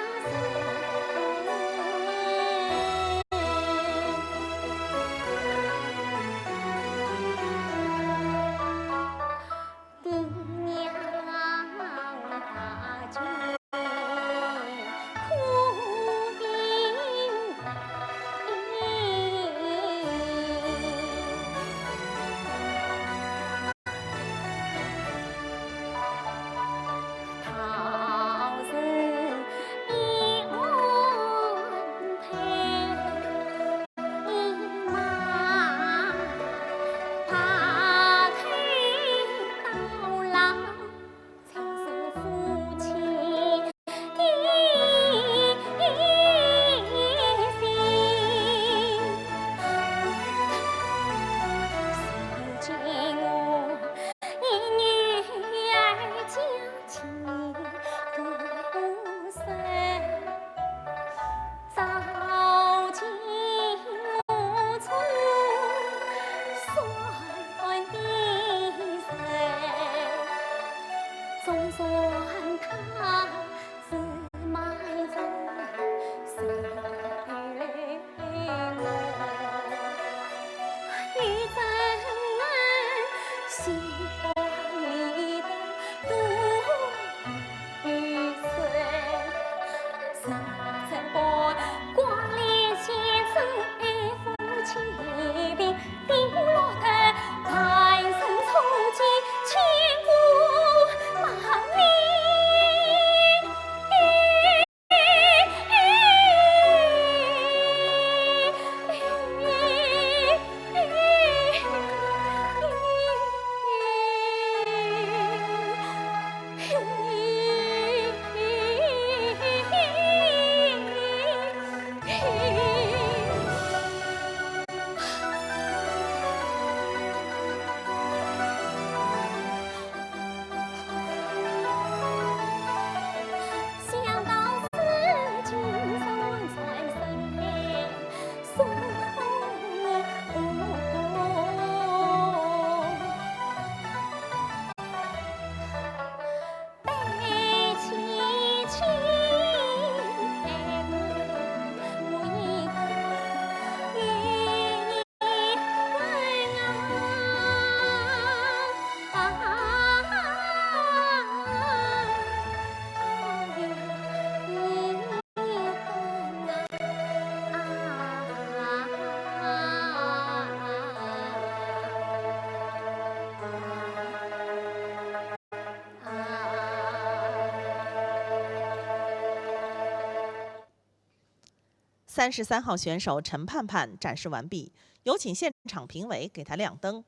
三十三号选手陈盼盼展示完毕，有请现场评委给她亮灯。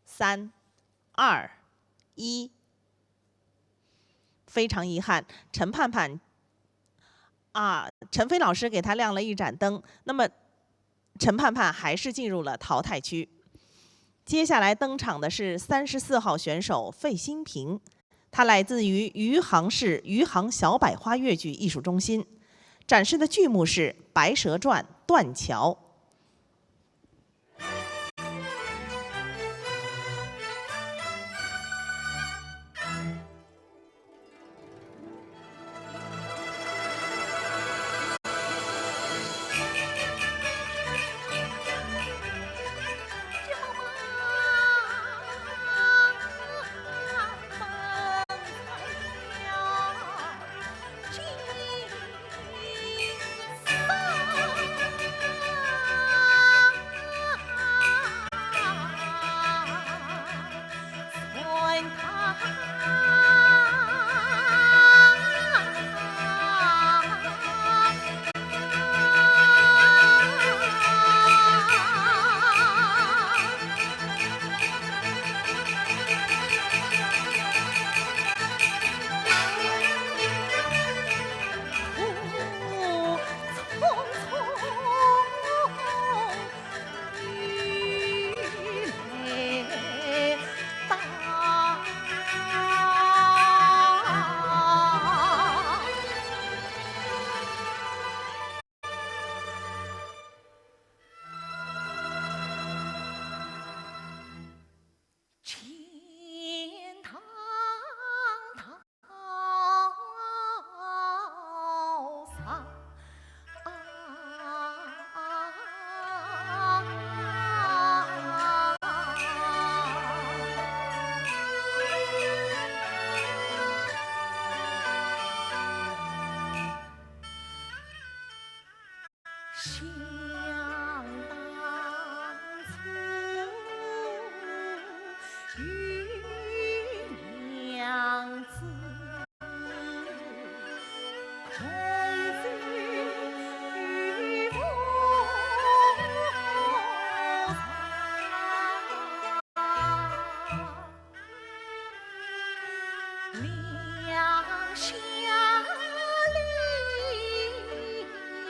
三、二、一。非常遗憾，陈盼盼，啊，陈飞老师给她亮了一盏灯。那么，陈盼盼还是进入了淘汰区。接下来登场的是三十四号选手费新平，她来自于余杭市余杭小百花越剧艺术中心，展示的剧目是《白蛇传》《断桥》。想当初，与娘子，共醉于凤巢。 两相离，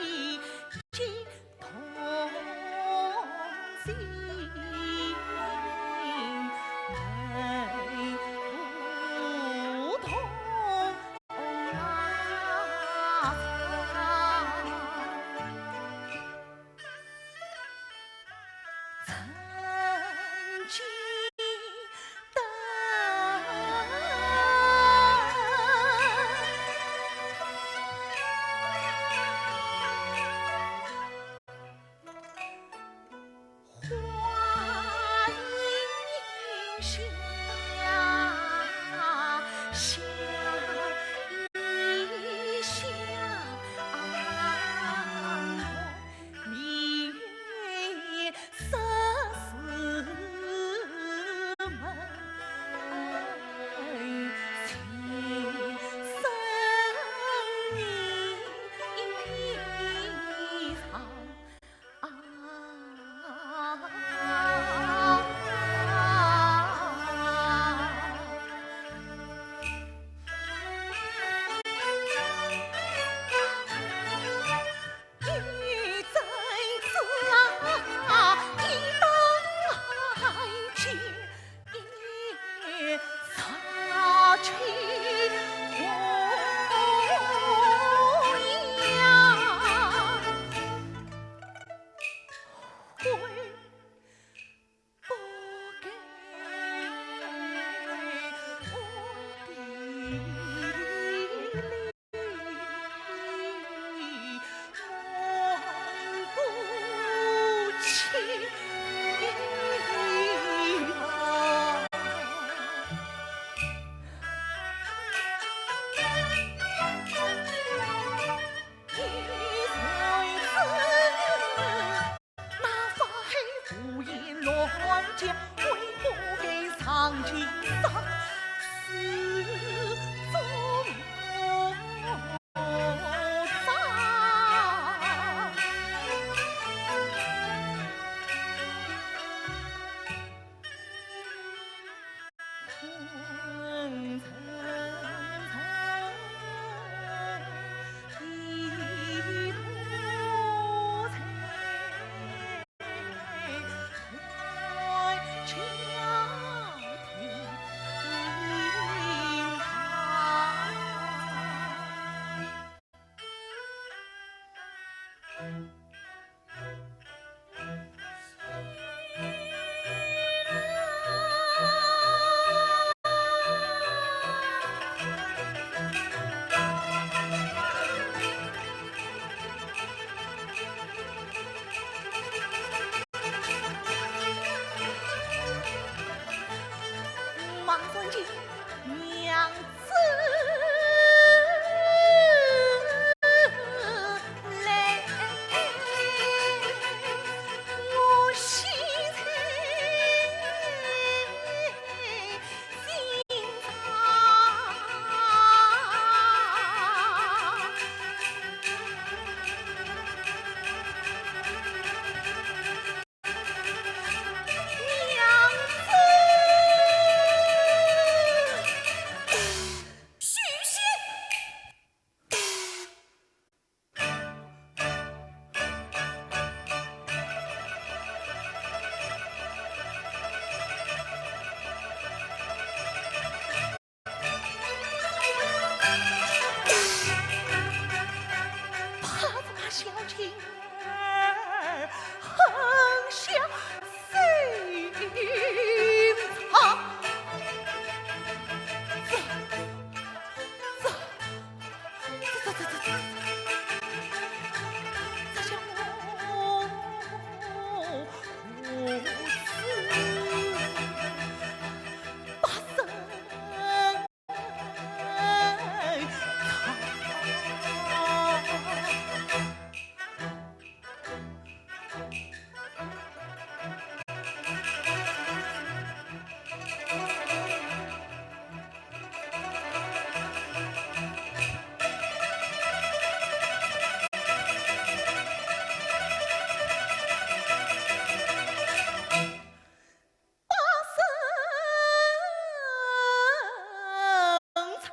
竟同心，门不同啊。 曾记得花影下，相依相望。 明月三四门，情深意长。啊。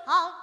唱。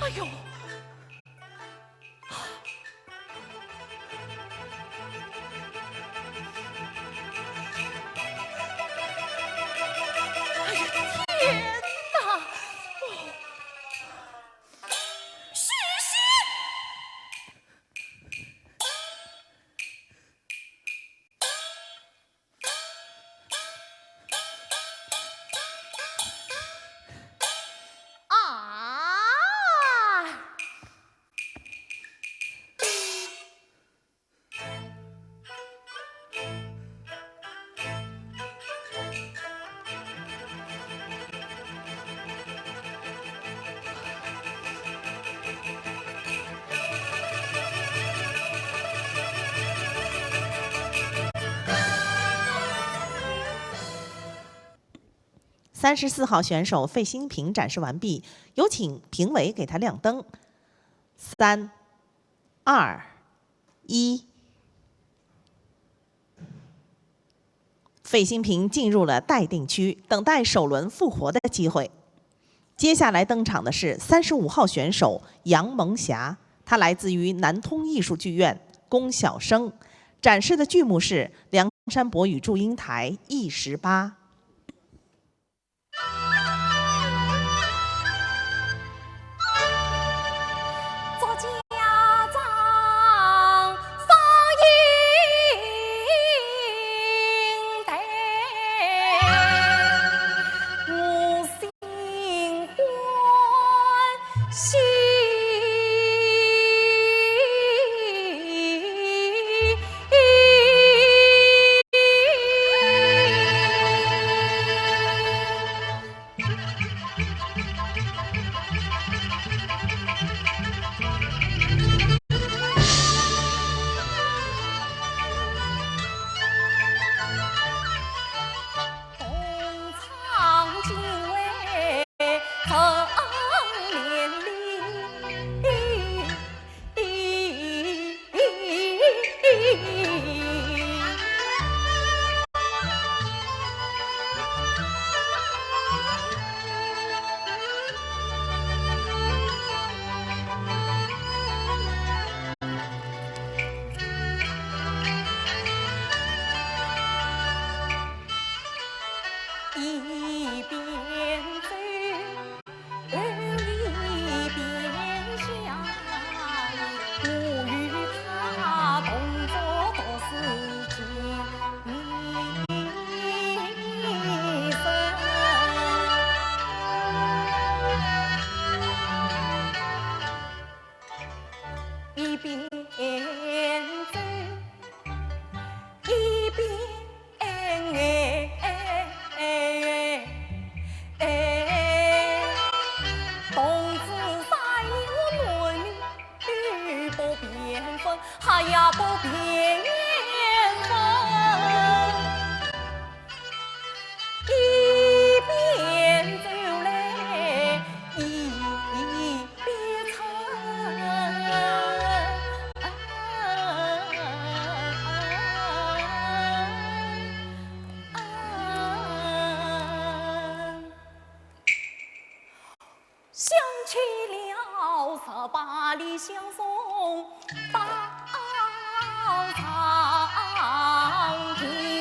哎呦！哎呀，天哪！哦。许仙！ 啊！三十四号选手费新平展示完毕，有请评委给他亮灯。三、二、一。 费新平进入了待定区，等待首轮复活的机会。接下来登场的是三十五号选手杨蒙霞，她来自于南通艺术剧院，宫晓声，展示的剧目是《梁山伯与祝英台》一十八。去了十八里相送到长亭。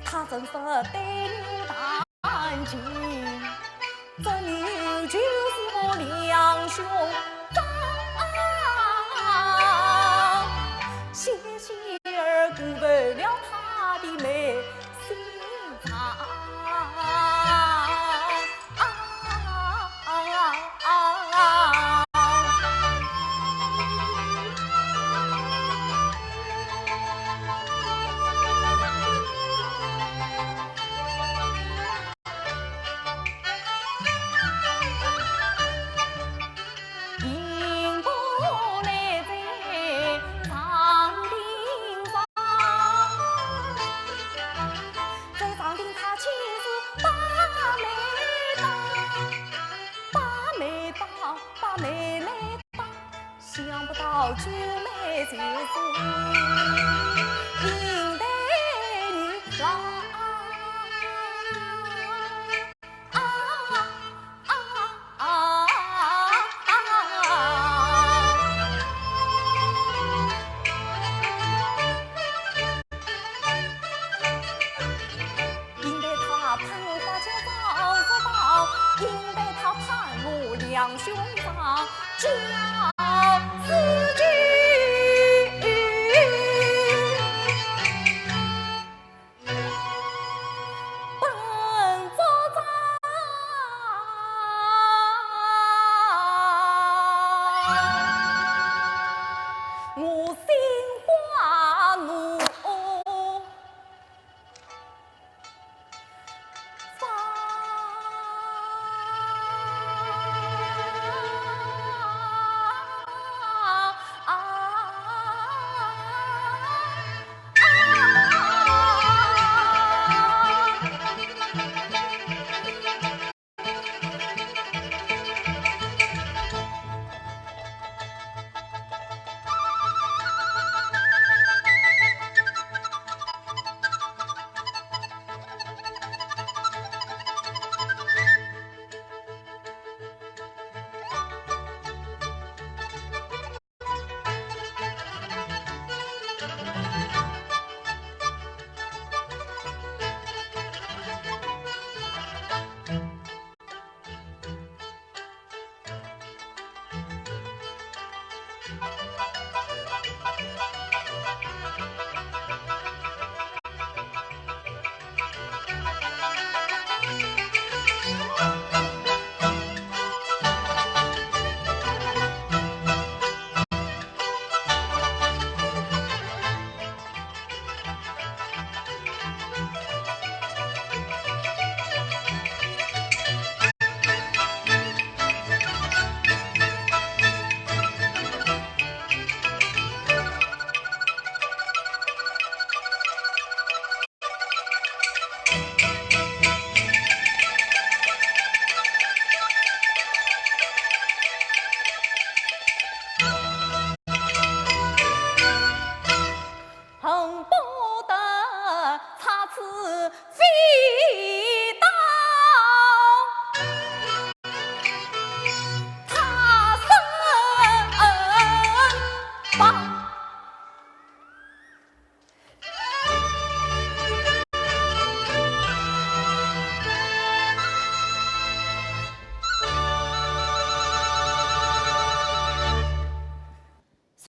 他真是对你弹琴，这女就是我梁兄长。谢谢儿鼓舞了他的美心肠。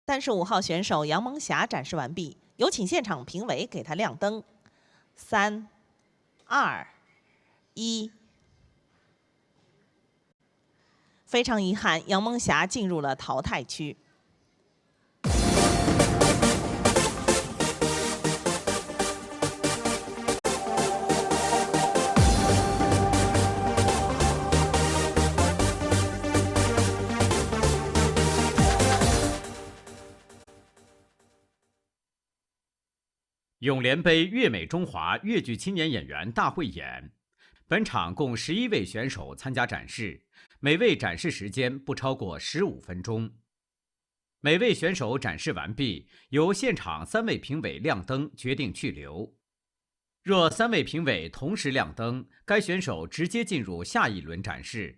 三十五号选手杨梦霞展示完毕，有请现场评委给她亮灯。三、二、一。非常遗憾，杨梦霞进入了淘汰区。 永联杯粤美中华越剧青年演员大汇演。本场共十一位选手参加展示，每位展示时间不超过十五分钟。每位选手展示完毕，由现场三位评委亮灯决定去留。若三位评委同时亮灯，该选手直接进入下一轮展示；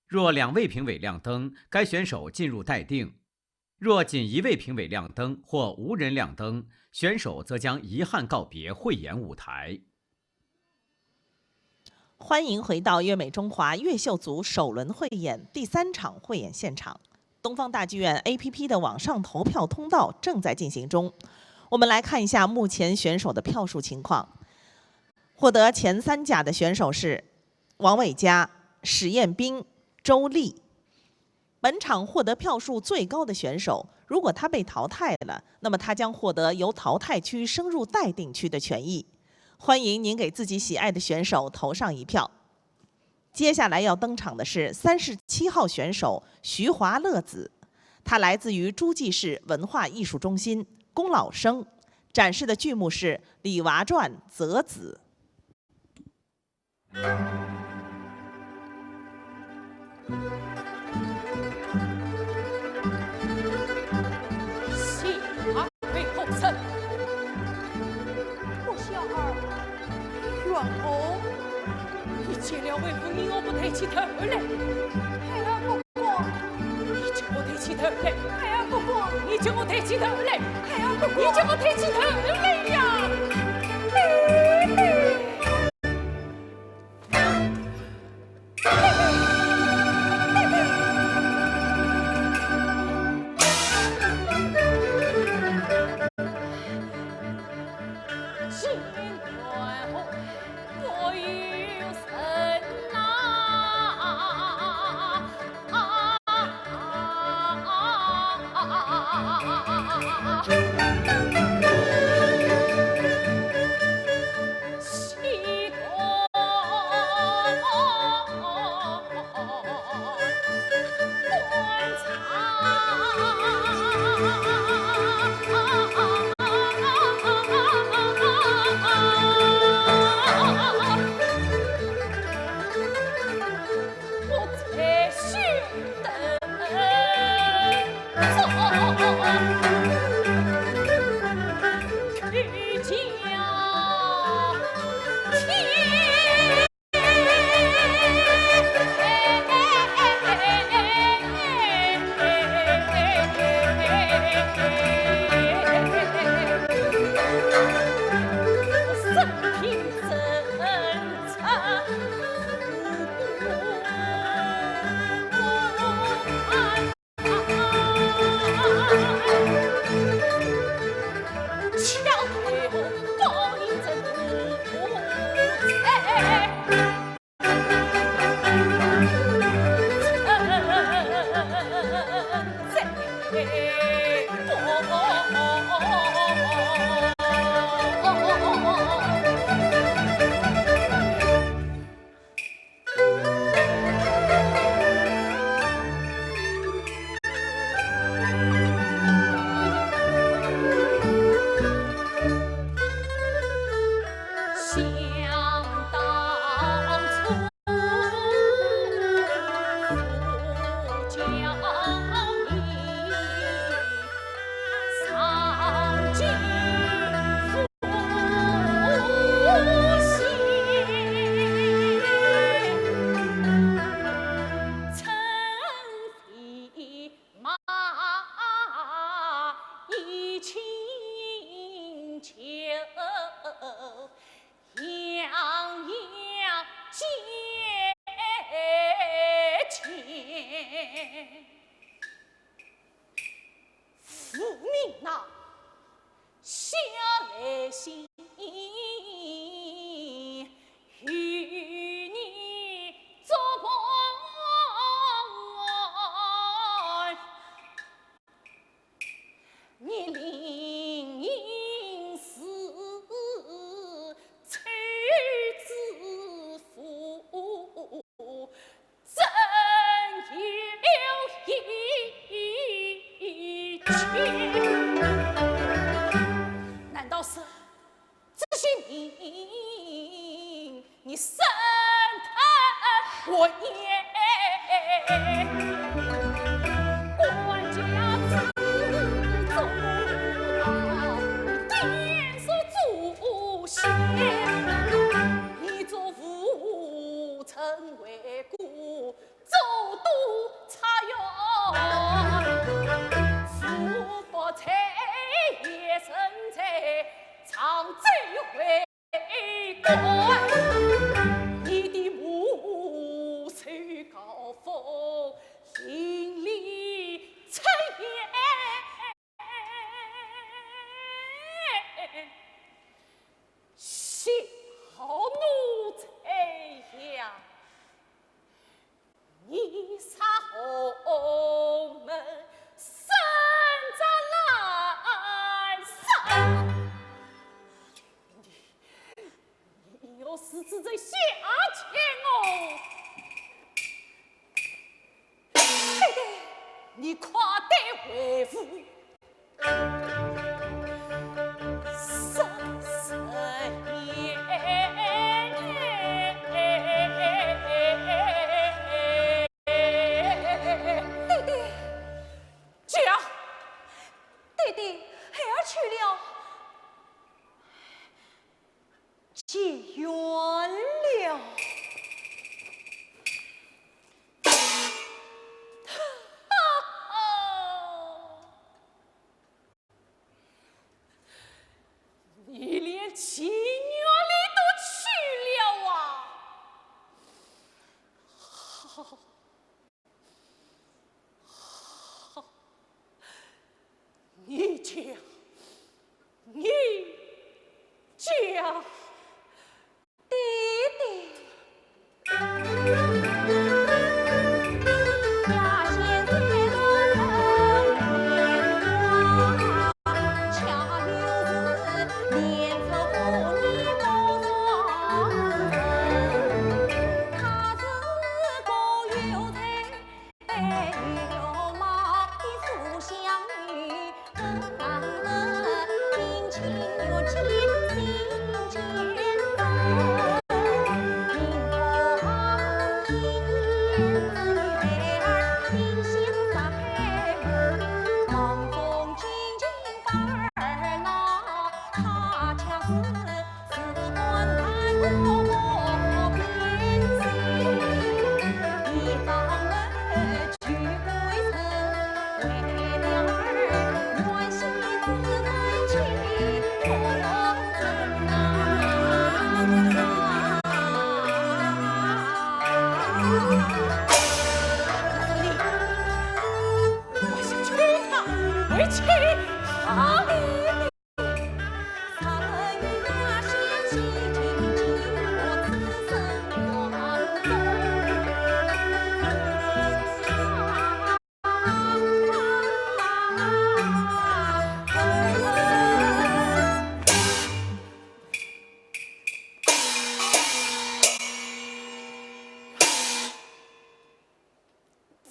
若两位评委亮灯，该选手进入待定。若仅一位评委亮灯或无人亮灯，选手则将遗憾告别汇演舞台。欢迎回到《乐美中华》越秀组首轮汇演第三场汇演现场。东方大剧院A P P的网上投票通道正在进行中，我们来看一下目前选手的票数情况。获得前三甲的选手是王伟嘉、史艳斌、周丽。本场获得票数最高的选手，如果他被淘汰了，那么他将获得由淘汰区升入待定区的权益。欢迎您给自己喜爱的选手投上一票。接下来要登场的是三十七号选手徐华乐子，他来自于诸暨市文化艺术中心，功老生，展示的剧目是《李娃传·择子》。 我小儿冤枉，你见了为父，你怎么不抬起头来？孩儿不敢。你怎么不抬起头来？孩儿不敢。你怎么不抬起头来？孩儿不敢。你怎么不抬起头来呀？无名呐，下来信与你作伴。你临行时，抽纸符， 真有一句。难道是这些名你生得我也？官家之中，典属祖先，你做父曾为官， 做督察院。是指这下贱哦。爹爹，你快点回府。三十年。 爹爹，讲。爹爹，孩儿去了，结冤了。你连情愿你都去了啊！好，好，你讲，你讲。 爹爹。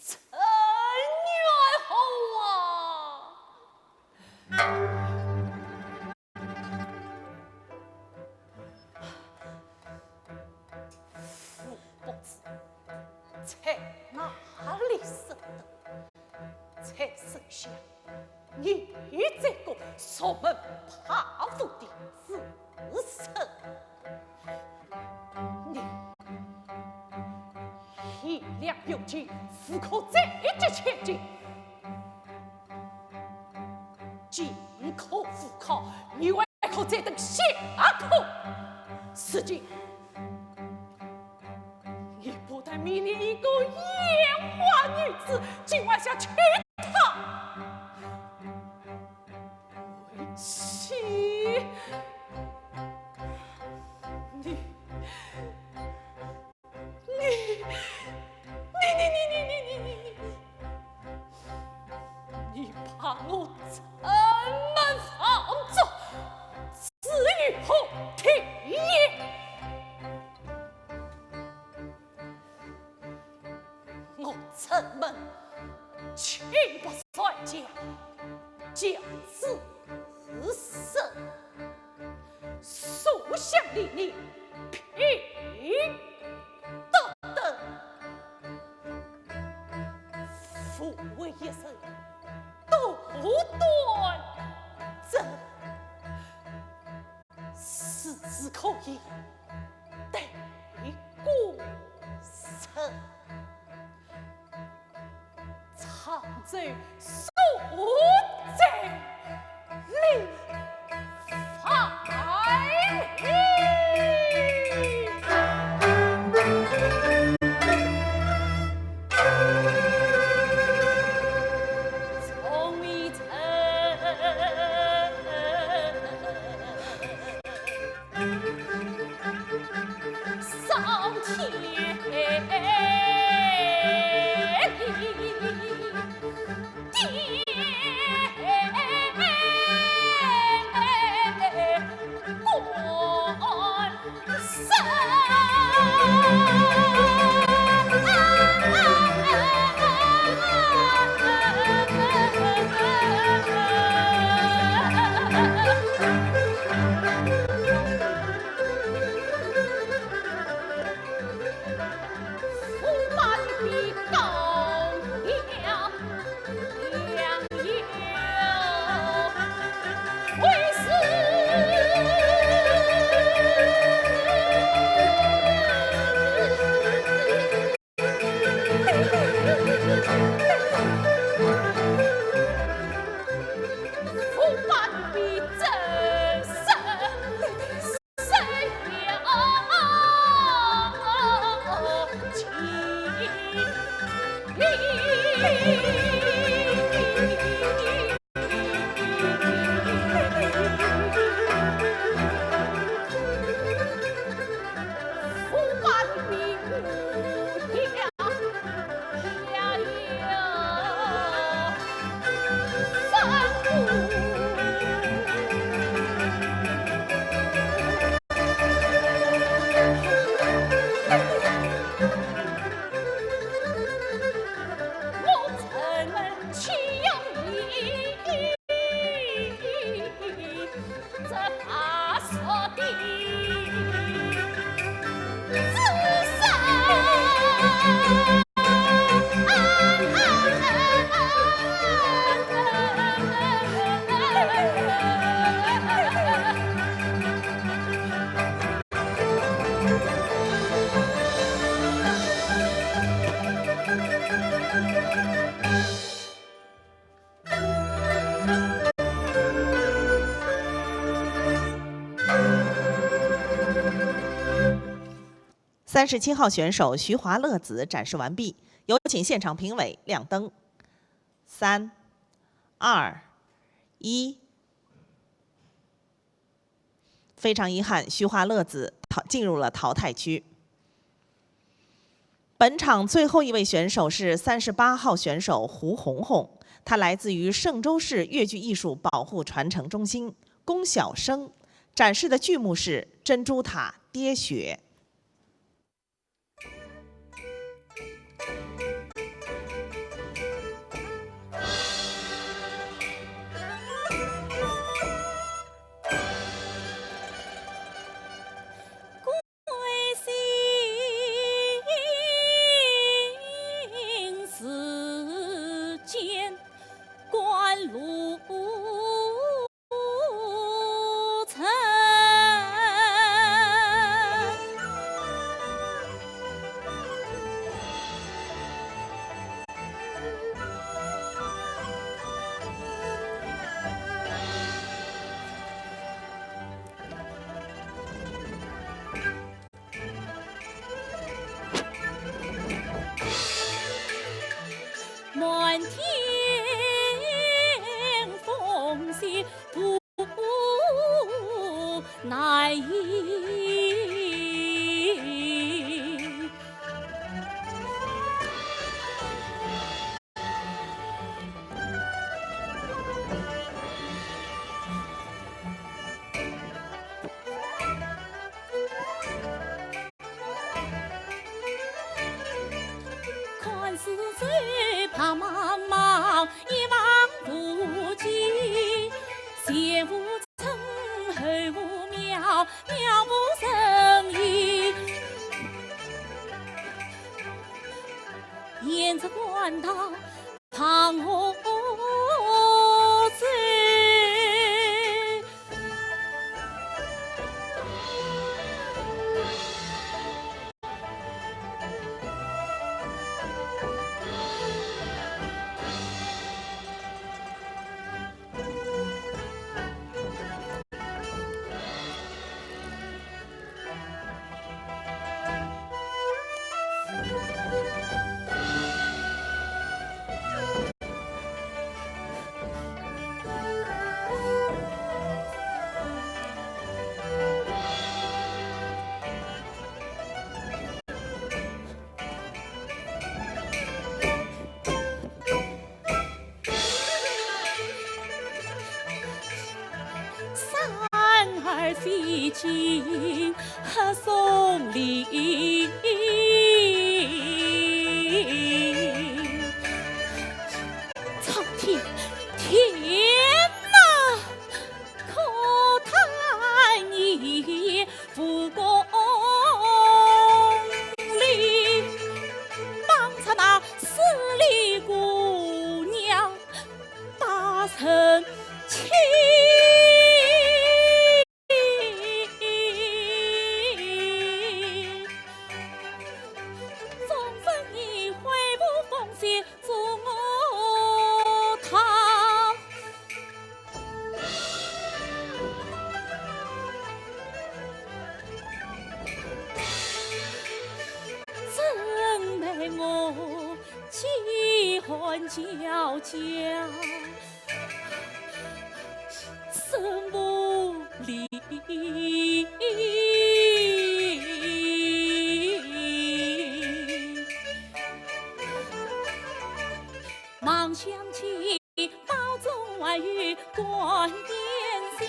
陈元侯啊！父不知，在哪里生的？在沈下，你这个熟门怕虎的书生。 你贤良有节，不可再结千金。今可无考，你还可再等下考。如今，你不但迷恋一个烟花女子，竟还想娶她为妻。你，你，你，你，你把我城门放逐，置于何地也？ 我城门岂不在家，将子孙，书香礼义，品德等，父为一人独断症。 是不是可以代功臣？常州所在临樊。从未曾 上天地。三十七号选手徐华乐子展示完毕，有请现场评委亮灯。三、二、一。非常遗憾，徐华乐子淘，进入了淘汰区。本场最后一位选手是三十八号选手胡红红，她来自于嵊州市越剧艺术保护传承中心，宫小生，展示的剧目是《珍珠塔跌雪》。 满天风雪不难移。 看四周白茫茫，一望无际，前无村，后无庙，庙无人烟。沿着官道 旁河走。 山儿飞进黑松林。苍天，天哪！ 可叹一夜蒲公英，望着那势利姑娘把人欺。终身你悔不逢时 做我他。怎奈我饥寒交加，身无力。 望想起包中还有灌点心，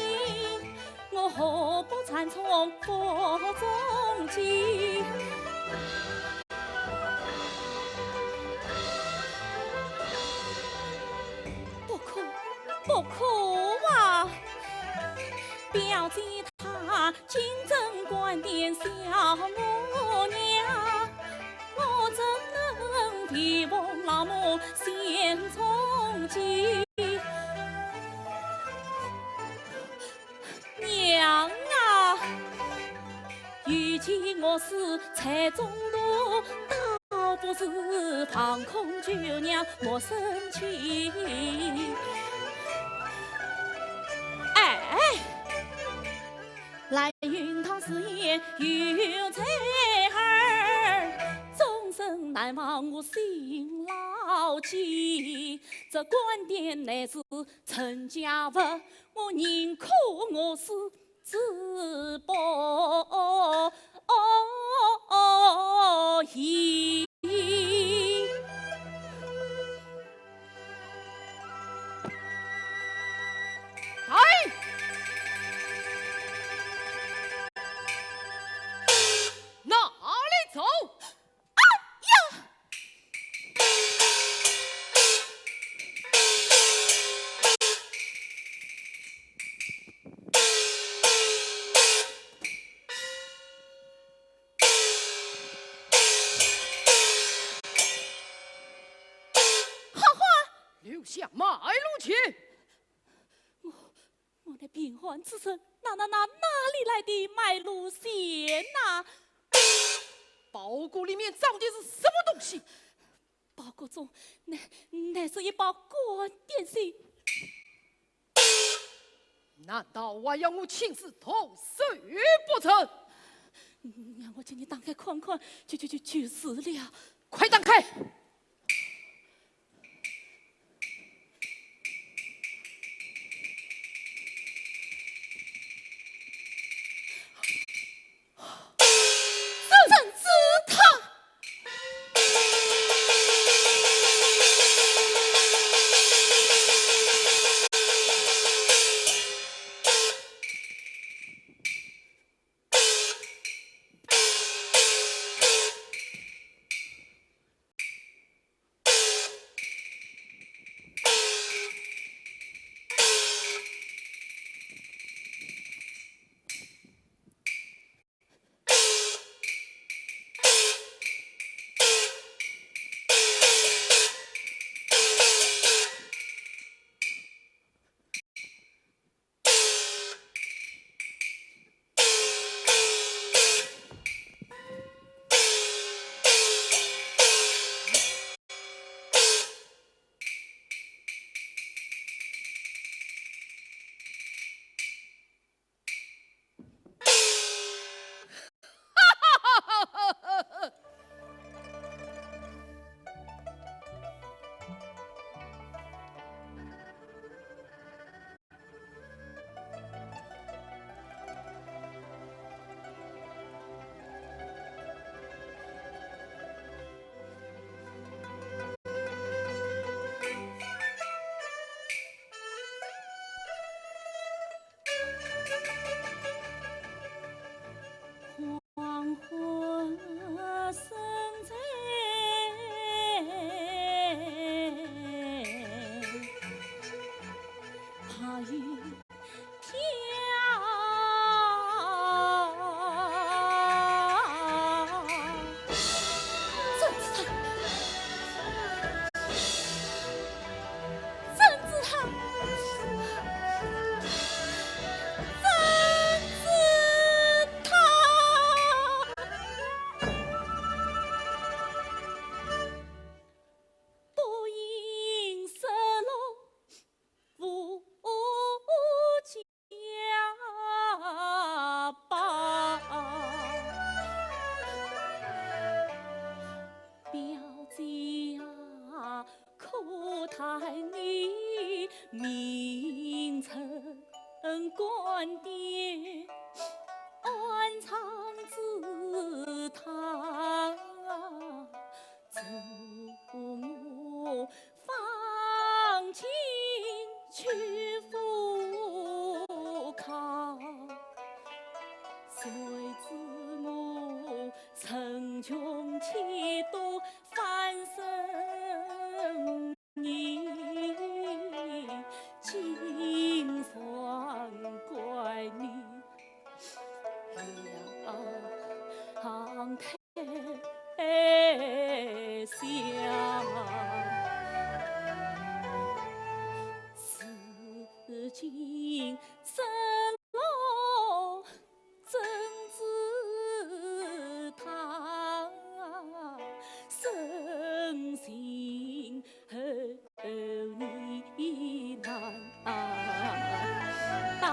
我何不暂从腹中饥？不可，不可啊！表姐她 金针管点小我娘，我怎能陪奉老母先充饥？娘啊，与其饿死在中途，倒不如放空酒量，莫生气。哎， 来云堂寺院有才儿，望我辛劳记，这官钿乃是陈家物，我宁可我死之不易。哎，哪里走？ 好话！留下卖路钱。我，我乃贫寒之身，哪，哪，哪，哪里来的卖路钱呐？包裹里面装的是什么东西？包裹中，乃，乃是一包官钿信。难道还要我亲自动手不成？让我替你打开看看，就，就，就，就是了。快打开！ 黄昏生在白云飘。真是他！ 真是他！真是他！不应失落无家宝。表姐啊，可叹你名成官钿，安常之堂。 助我放情去赴考，谁知我城穷气短，翻身你竟然怪你两太 想，如今失落怎知他，身心 后你难担保。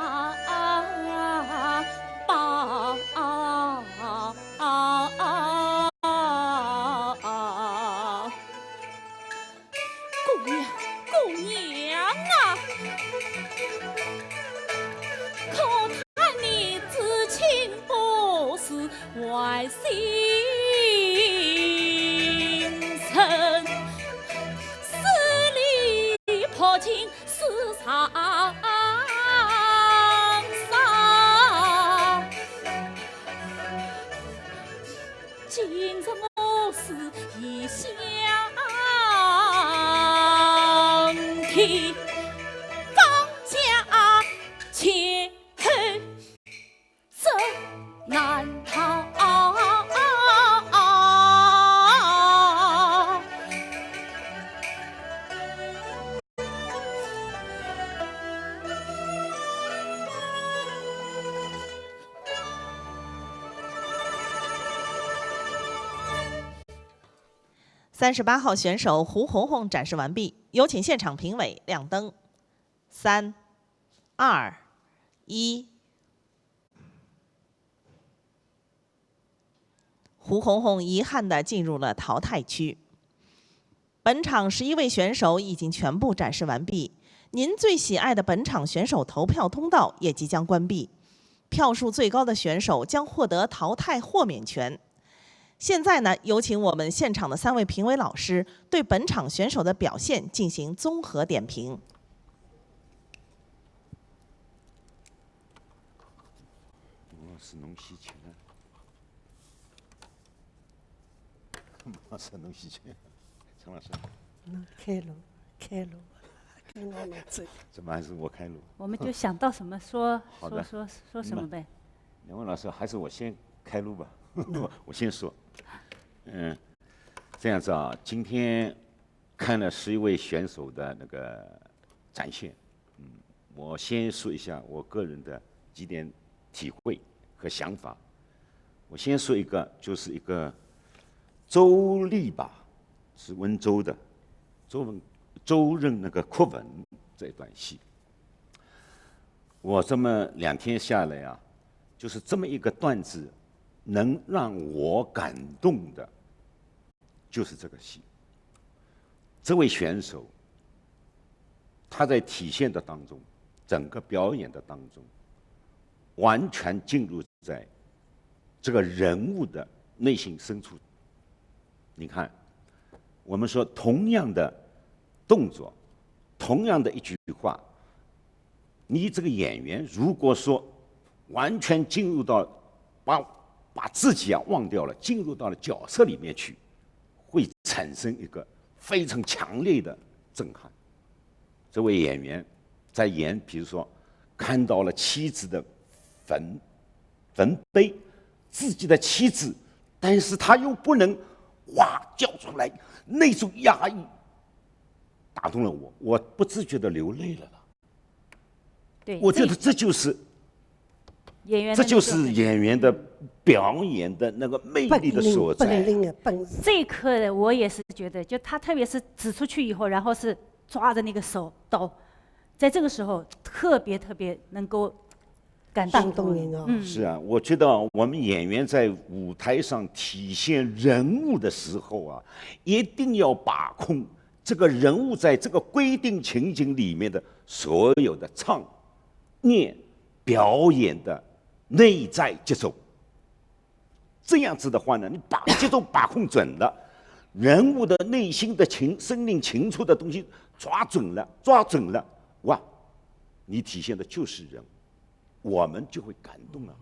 外星人，十里破金四常上。今日我是异乡的方家千 走难逃。三十八号选手胡红红展示完毕，有请现场评委亮灯。三、二、一。胡红红遗憾地进入了淘汰区。本场十一位选手已经全部展示完毕，您最喜爱的本场选手投票通道也即将关闭，票数最高的选手将获得淘汰豁免权。现在呢，有请我们现场的三位评委老师对本场选手的表现进行综合点评。我是弄稀奇的。 马上弄稀奇，陈老师。嗯，开路，开路，跟我们走。怎么还是我开路？我们就想到什么说好的说说说什么呗。两位老师，还是我先开路吧，我先说。嗯，这样子啊，今天看了十一位选手的那个展现，嗯，我先说一下我个人的几点体会和想法。我先说一个，就是一个周丽吧，是温州的，周文周任那个哭坟这一段戏。我这么两天下来啊，就是这么一个段子，能让我感动的，就是这个戏。这位选手，他在体现的当中，整个表演的当中，完全进入在这个人物的内心深处。你看，我们说同样的动作，同样的一句话，你这个演员如果说完全进入到把把自己啊忘掉了，进入到了角色里面去，会产生一个非常强烈的震撼。这位演员在演，比如说看到了妻子的坟坟碑，自己的妻子，但是他又不能哇叫出来，那种压抑打动了我，我不自觉的流泪了。对，我觉得这就是演员这就是演员的表演的那个魅力的所在。本领啊，本事。这一刻我也是觉得，就他特别是指出去以后，然后是抓着那个手刀，在这个时候特别特别能够感动打动人哦。嗯，是啊，我觉得我们演员在舞台上体现人物的时候啊，一定要把控这个人物在这个规定情景里面的所有的唱、念、表演的内在节奏。这样子的话呢，你把节奏把控准了，人物的内心的情、生命情处的东西抓准了，抓准了，哇，你体现的就是人，我们就会感动了。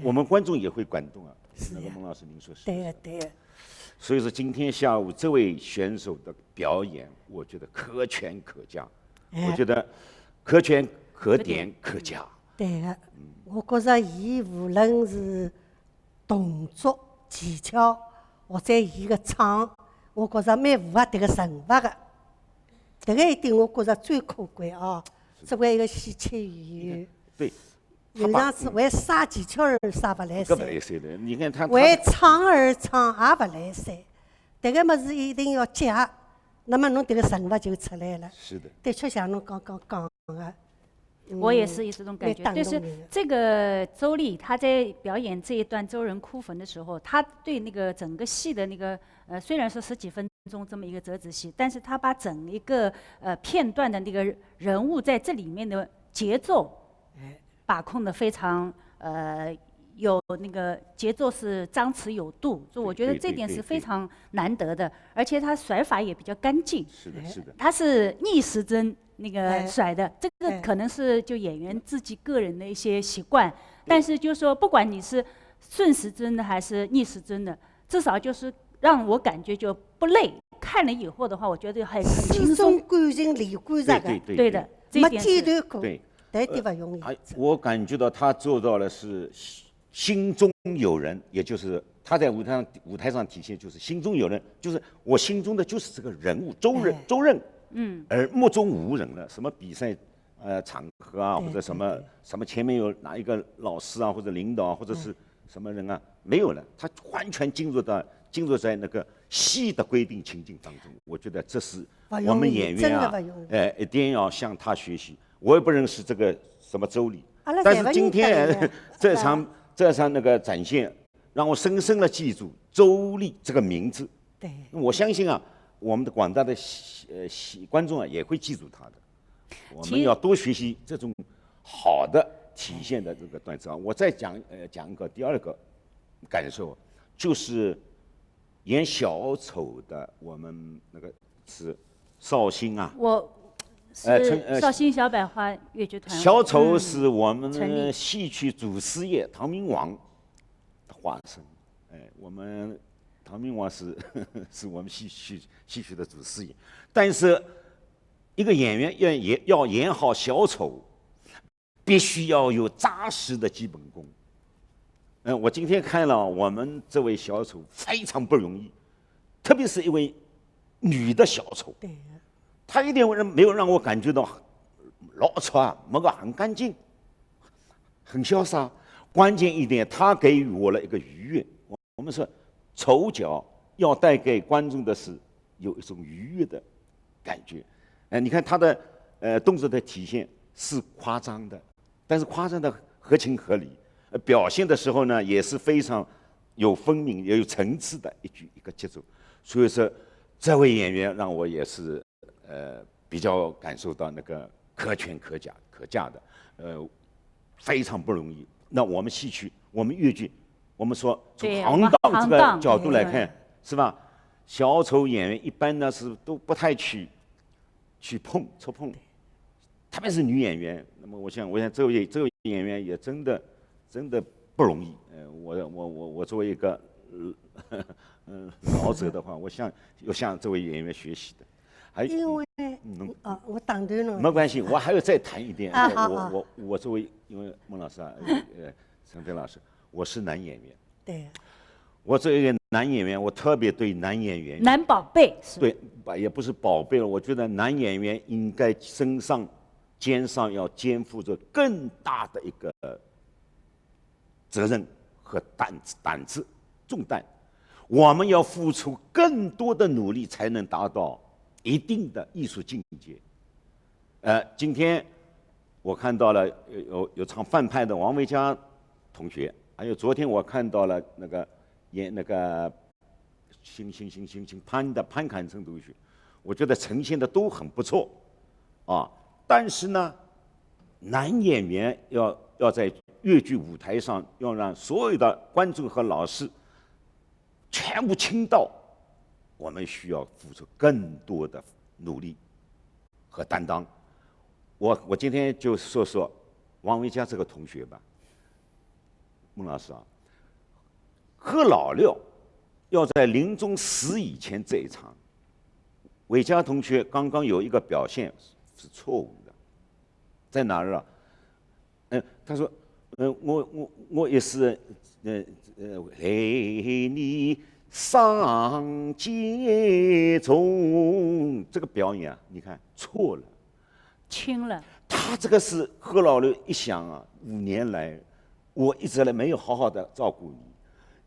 我们观众也会感动啊。是呀那个孟老师，您说是不是？对呀，对呀，所以说今天下午这位选手的表演，我觉得可圈可点，哎我觉得可圈可点可点。对个。我觉着伊无论是动作技巧，或者伊个唱，我觉着蛮符合迭个人物个。迭个一点我觉着最可贵啊，作为一个喜剧演员。对，他把有场子为啥技巧儿啥勿来三，搿勿来三的，你看他，为他唱而唱也勿来三，迭个物事一定要结合，那么侬迭个人物就出来了。是的，的确像侬刚刚讲个，我也是有这种感觉。蛮打动就是人的这个周丽，她在表演这一段周仁哭坟的时候，她对那个整个戏的那个呃，虽然说十几分钟这么一个折子戏，但是她把整一个呃片段的那个人物在这里面的节奏哎，把控的非常呃有那个节奏是张弛有度，就我觉得这点是非常难得的，而且他甩法也比较干净。是的，是的。他是逆时针那个甩的，这个可能是就演员自己个人的一些习惯，但是就是说，不管你是顺时针的还是逆时针的，至少就是让我感觉就不累。看了以后的话，我觉得很很轻松。感情连贯着个，对对对的，这一点是没剃头过，对，但是勿容易。哎，我感觉到他做到了是心心中有人，也就是他在舞台上舞台上体现就是心中有人，就是我心中的就是这个人物周任哎周任，嗯，而目中无人了。什么比赛呃场合啊，对或者什么对对什么前面有哪一个老师啊，或者领导啊，或者是什么人啊，没有了，他完全进入到进入在那个戏的规定情境当中。我觉得这是勿容易我们演员啊真的勿容，易哎，一定要向他学习。我也不认识这个什么周丽阿拉，但是今天侪勿认得的呀这场这场那个展现，让我深深的记住周丽这个名字。对，我相信啊，我们的广大的戏呃戏观众啊也会记住她的。我其实们要多学习这种好的体现的这个段子啊。我再讲呃讲一个第二个感受，就是演小丑的我们那个是绍兴啊，我呃陈呃是绍兴小百花越剧团。小丑是我们陈丽戏曲祖师爷唐明皇的化身。哎，我们唐明皇是是我们戏曲戏曲的祖师爷，但是一个演员要演要演好小丑，必须要有扎实的基本功。嗯，我今天看了我们这位小丑非常不容易，特别是一位女的小丑，对，她一点没有让我感觉到老丑啊，没个很干净，很潇洒。关键一点，她给予我了一个愉悦。我我们说丑角要带给观众的是有一种愉悦的感觉。哎，你看她的呃动作的体现是夸张的，但是夸张的合情合理，呃表现的时候呢也是非常有分明、也有层次的一句一个节奏。所以说，这位演员让我也是呃比较感受到那个可圈可价可价的，呃非常不容易。那我们戏曲，我们越剧，我们说从对行当这个行当角度来看，对是吧？小丑演员一般呢是都不太去去碰触碰，特别是女演员。那么我想，我想这位这位演员也真的真的不容易。呃，我我我我作为一个呃嗯老者的话，我向要向这位演员学习的。还因为嗯啊，我打断侬。没关系，我还要再谈一点。啊我我好好我我作为因为孟老师啊，呃，呃陈飞老师，我是男演员。对，我作为一个男演员，我特别对男演员男宝贝是吧对，也不是宝贝了。我觉得男演员应该身上、肩上要肩负着更大的一个责任和担子、担子、重担。我们要付出更多的努力，才能达到一定的艺术境界。呃，今天我看到了有有有唱范派的王维嘉同学，还有昨天我看到了那个演那个星星星星星潘的潘堪琛同学，我觉得呈现的都很不错啊。但是呢，男演员要要在越剧舞台上，要让所有的观众和老师全部倾倒，我们需要付出更多的努力和担当。我我今天就说说王维嘉这个同学吧，孟老师啊，贺老六要在临终死以前这一场，维嘉同学刚刚有一个表现是错误的，在哪儿啊？嗯，他说，嗯，我我我也是，呃呃，陪你上街中，这个表演啊，你看错了。轻了，他这个是贺老六一想啊，五年来我一直来没有好好的照顾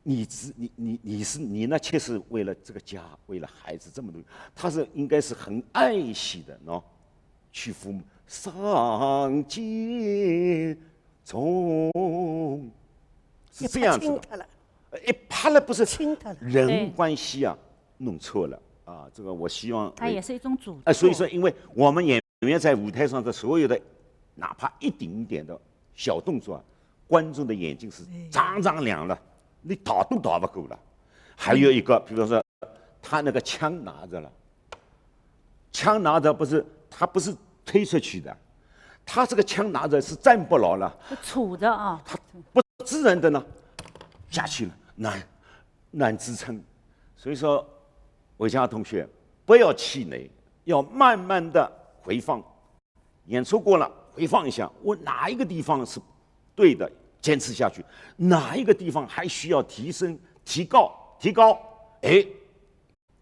你，你只你你你是你那却是为了这个家，为了孩子这么多，他是应该是很爱惜的喏，去抚摸上街中，是这样子的。轻脱了，呃一拍了不是轻脱了。人物关系啊弄错了啊，这个我希望它也是一种主哎，所以说，因为我们演员在舞台上的所有的，哪怕一丁点的小动作啊，观众的眼睛是常常亮了，你逃都逃不过了。还有一个，比方说，他那个枪拿着了，枪拿着不是，他不是推出去的，他这个枪拿着是站不牢了，就杵着啊。他不自然的呢，下去了，难难支撑。所以说，伟嘉同学不要气馁，要慢慢的回放。演出过了，回放一下，我哪一个地方是对的，坚持下去，哪一个地方还需要提升、提高、提高，哎，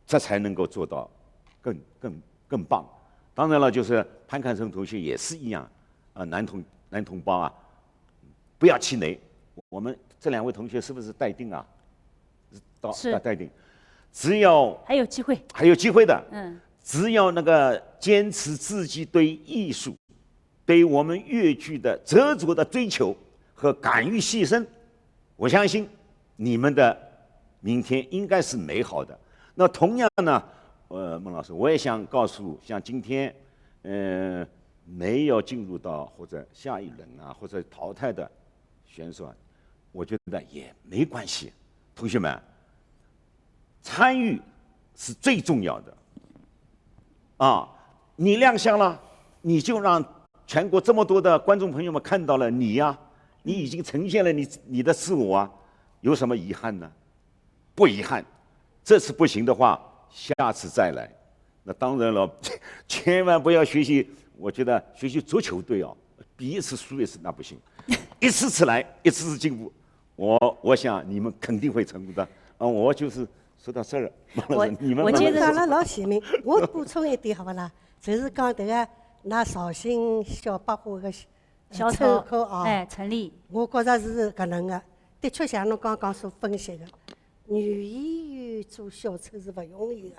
这才能够做到更更更棒。当然了，就是潘汉生同学也是一样，啊，男同男同胞啊，不要气馁。我们这两位同学是不是待定啊？到是待待定，只要还有机会。还有机会的，嗯，只要那个坚持自己对艺术、对我们越剧的执着的追求和敢于牺牲，我相信你们的明天应该是美好的。那同样呢，呃，孟老师，我也想告诉像今天，呃，没有进入到或者下一轮啊或者淘汰的选手啊，我觉得也没关系，同学们，参与是最重要的。啊，你亮相了，你就让全国这么多的观众朋友们看到了你呀，你已经呈现了你你的自我啊，有什么遗憾呢？不遗憾，这次不行的话，下次再来。那当然了，千万不要学习，我觉得学习足球队哦，比一次输一次那不行，一次次来，一次次进步。我我想你们肯定会成功的。啊，我就是说到这儿，孟老师，我你们我接着慢慢讲了老前面，我补充一点好不啦？就是讲迭个㑚绍兴小百花个小草抽考啊，哎，陈丽，我觉着是搿能个，的确像侬刚刚所分析个，女演员做小丑是勿容易个，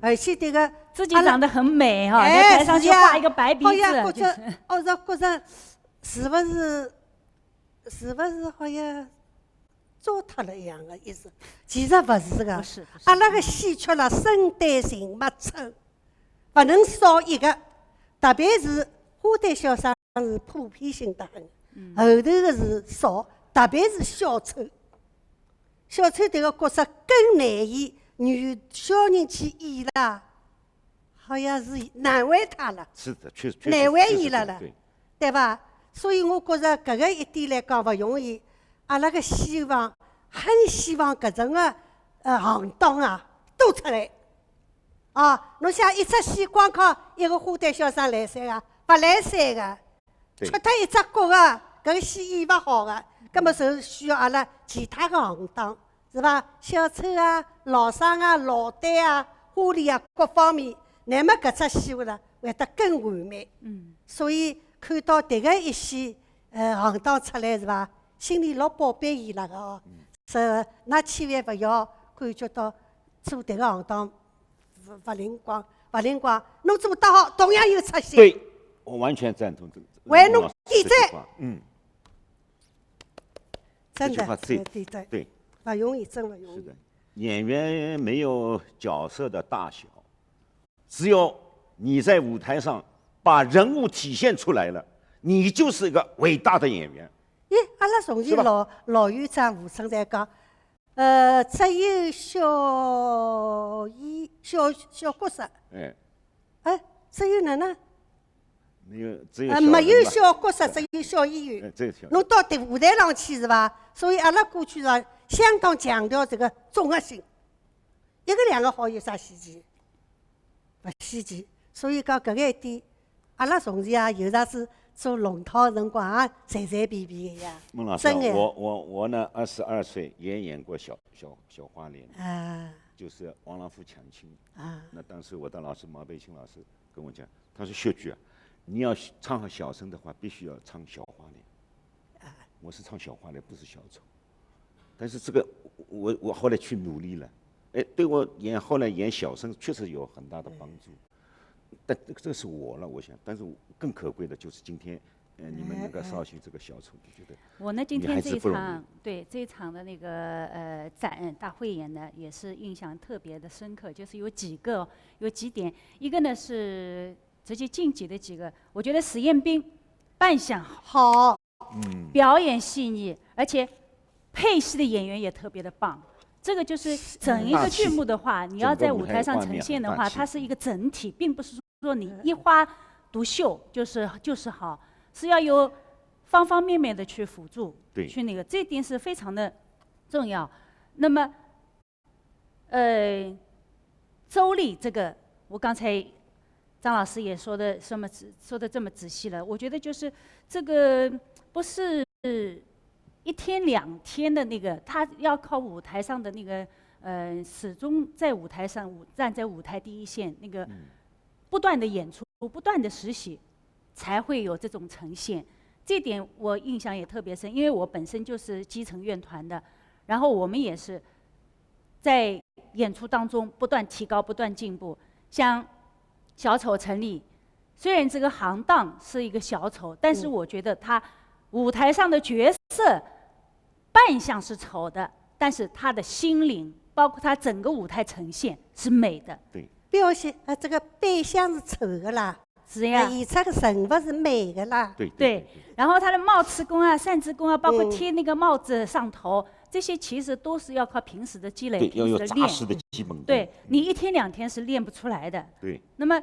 而且迭个自己长得很美哈，哎在台上就是呀画一个白鼻好像觉子，就是着，哦，是觉着是勿是是勿是好像糟蹋了一样个意思？其实勿是个，不是不是阿拉个戏曲啦，生旦净末丑，勿能少一个，特别是花旦小生是普遍性得很，后头个是少，特别是小丑。小丑迭个角色更难演，女小人去演啦，好像是难为她了。是的，确实确实难为确实伊了了对对对伐？所以我觉着搿个一点来讲勿容易。阿拉个希望，很希望搿种个呃行当啊多出来。啊，侬想一出戏光靠一个花旦小生来三个，勿来三个，对缺脱一只角个，搿个戏演勿好个，葛末就需要阿拉其他个行当，是伐？小丑啊、老生啊、老旦啊、花脸啊各方面，乃末搿只戏会得会得更完美。嗯，所以看到迭个一些呃行当出来是伐？心里老宝贝伊拉个哦。是，㑚千万勿要感觉到做迭个行当勿勿灵光，勿灵光，侬做得好，同样有出息。对，我完全赞同这个为侬孟老师点赞这句话。嗯，真的，这句话对点赞，对，勿容易，真勿容易是的。，演员没有角色的大小，只有你在舞台上把人物体现出来了，你就是一个伟大的演员。咦，阿拉从前是吧老老院长吴春才讲，呃，只有小演小小角色，哎，哎，只有哪能？没有，只有呃，小人了没有小角色，只有小演员。哎，这个小侬到迭舞台上去是伐？所以阿拉过去上相当强调这个综合性，一个两个好有啥稀奇？勿稀奇。所以讲搿个一点，阿拉从前啊，有啥事做龙套辰光啊，随随便便个呀。孟老师，真的我我我呢，二十二岁也演过小小小花脸，啊就是王郎夫抢亲。啊，那当时我的老师毛培青老师跟我讲，他说：“学剧啊，你要唱好小生的话，必须要唱小花脸。”我是唱小花脸，不是小丑。但是这个我我后来去努力了，哎，对我演后来演小生确实有很大的帮助。但这个是我了，我想，但是更可贵的就是今天，呃，你们那个绍兴这个小丑，我觉得我呢，今你还天这一是不容易场，对，这一场的那个呃展大汇演呢，也是印象特别的深刻，就是有几个有几点，一个呢是直接晋级的几个，我觉得史艳斌扮相好，好，嗯，表演细腻，而且配戏的演员也特别的棒。这个就是整一个剧目的话，你要在舞台上呈现的话，它是一个整体，并不是说你一花独秀就是就是好，是要有方方面面的去辅助，对，去那个，这点是非常的重要。那么，呃，周丽这个，我刚才张老师也说的这么仔说的这么仔细了，我觉得就是这个不是一天两天的那个，他要靠舞台上的那个，呃，始终在舞台上舞站在舞台第一线，那个不断的演出，不断的实习，才会有这种呈现。这点我印象也特别深，因为我本身就是基层院团的，然后我们也是在演出当中不断提高、不断进步。像小丑陈丽，虽然这个行当是一个小丑，但是我觉得他舞台上的角色扮相是丑的，但是他的心灵，包括他整个舞台呈现是美的。表现啊，这个扮相是丑的啦，是呀，演出的人物是美的啦。对对，然后他的帽子功啊、扇子功啊，包括贴那个帽子上头，这些其实都是要靠平时的积累、对，要有扎平时的练。实的基本功。对你一天两天是练不出来的。对，那么，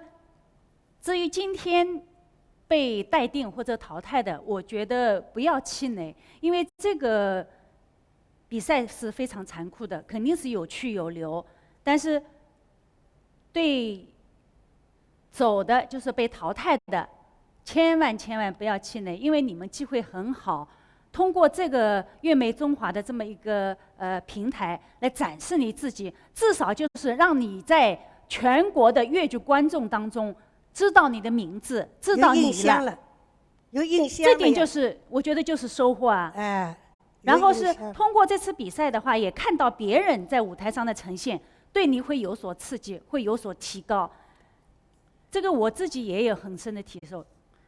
至于今天被待定或者淘汰的，我觉得不要气馁，因为这个比赛是非常残酷的，肯定是有去有留，但是对走的，就是被淘汰的，千万千万不要气馁，因为你们机会很好。通过这个《月眉中华》的这么一个呃平台来展示你自己，至少就是让你在全国的越剧观众当中知道你的名字，知道你有印象了，有印象了呀。这点就是我觉得就是收获啊。哎，然后是有印象通过这次比赛的话，也看到别人在舞台上的呈现，对你会有所刺激，会有所提高。这个我自己也有很深的体受，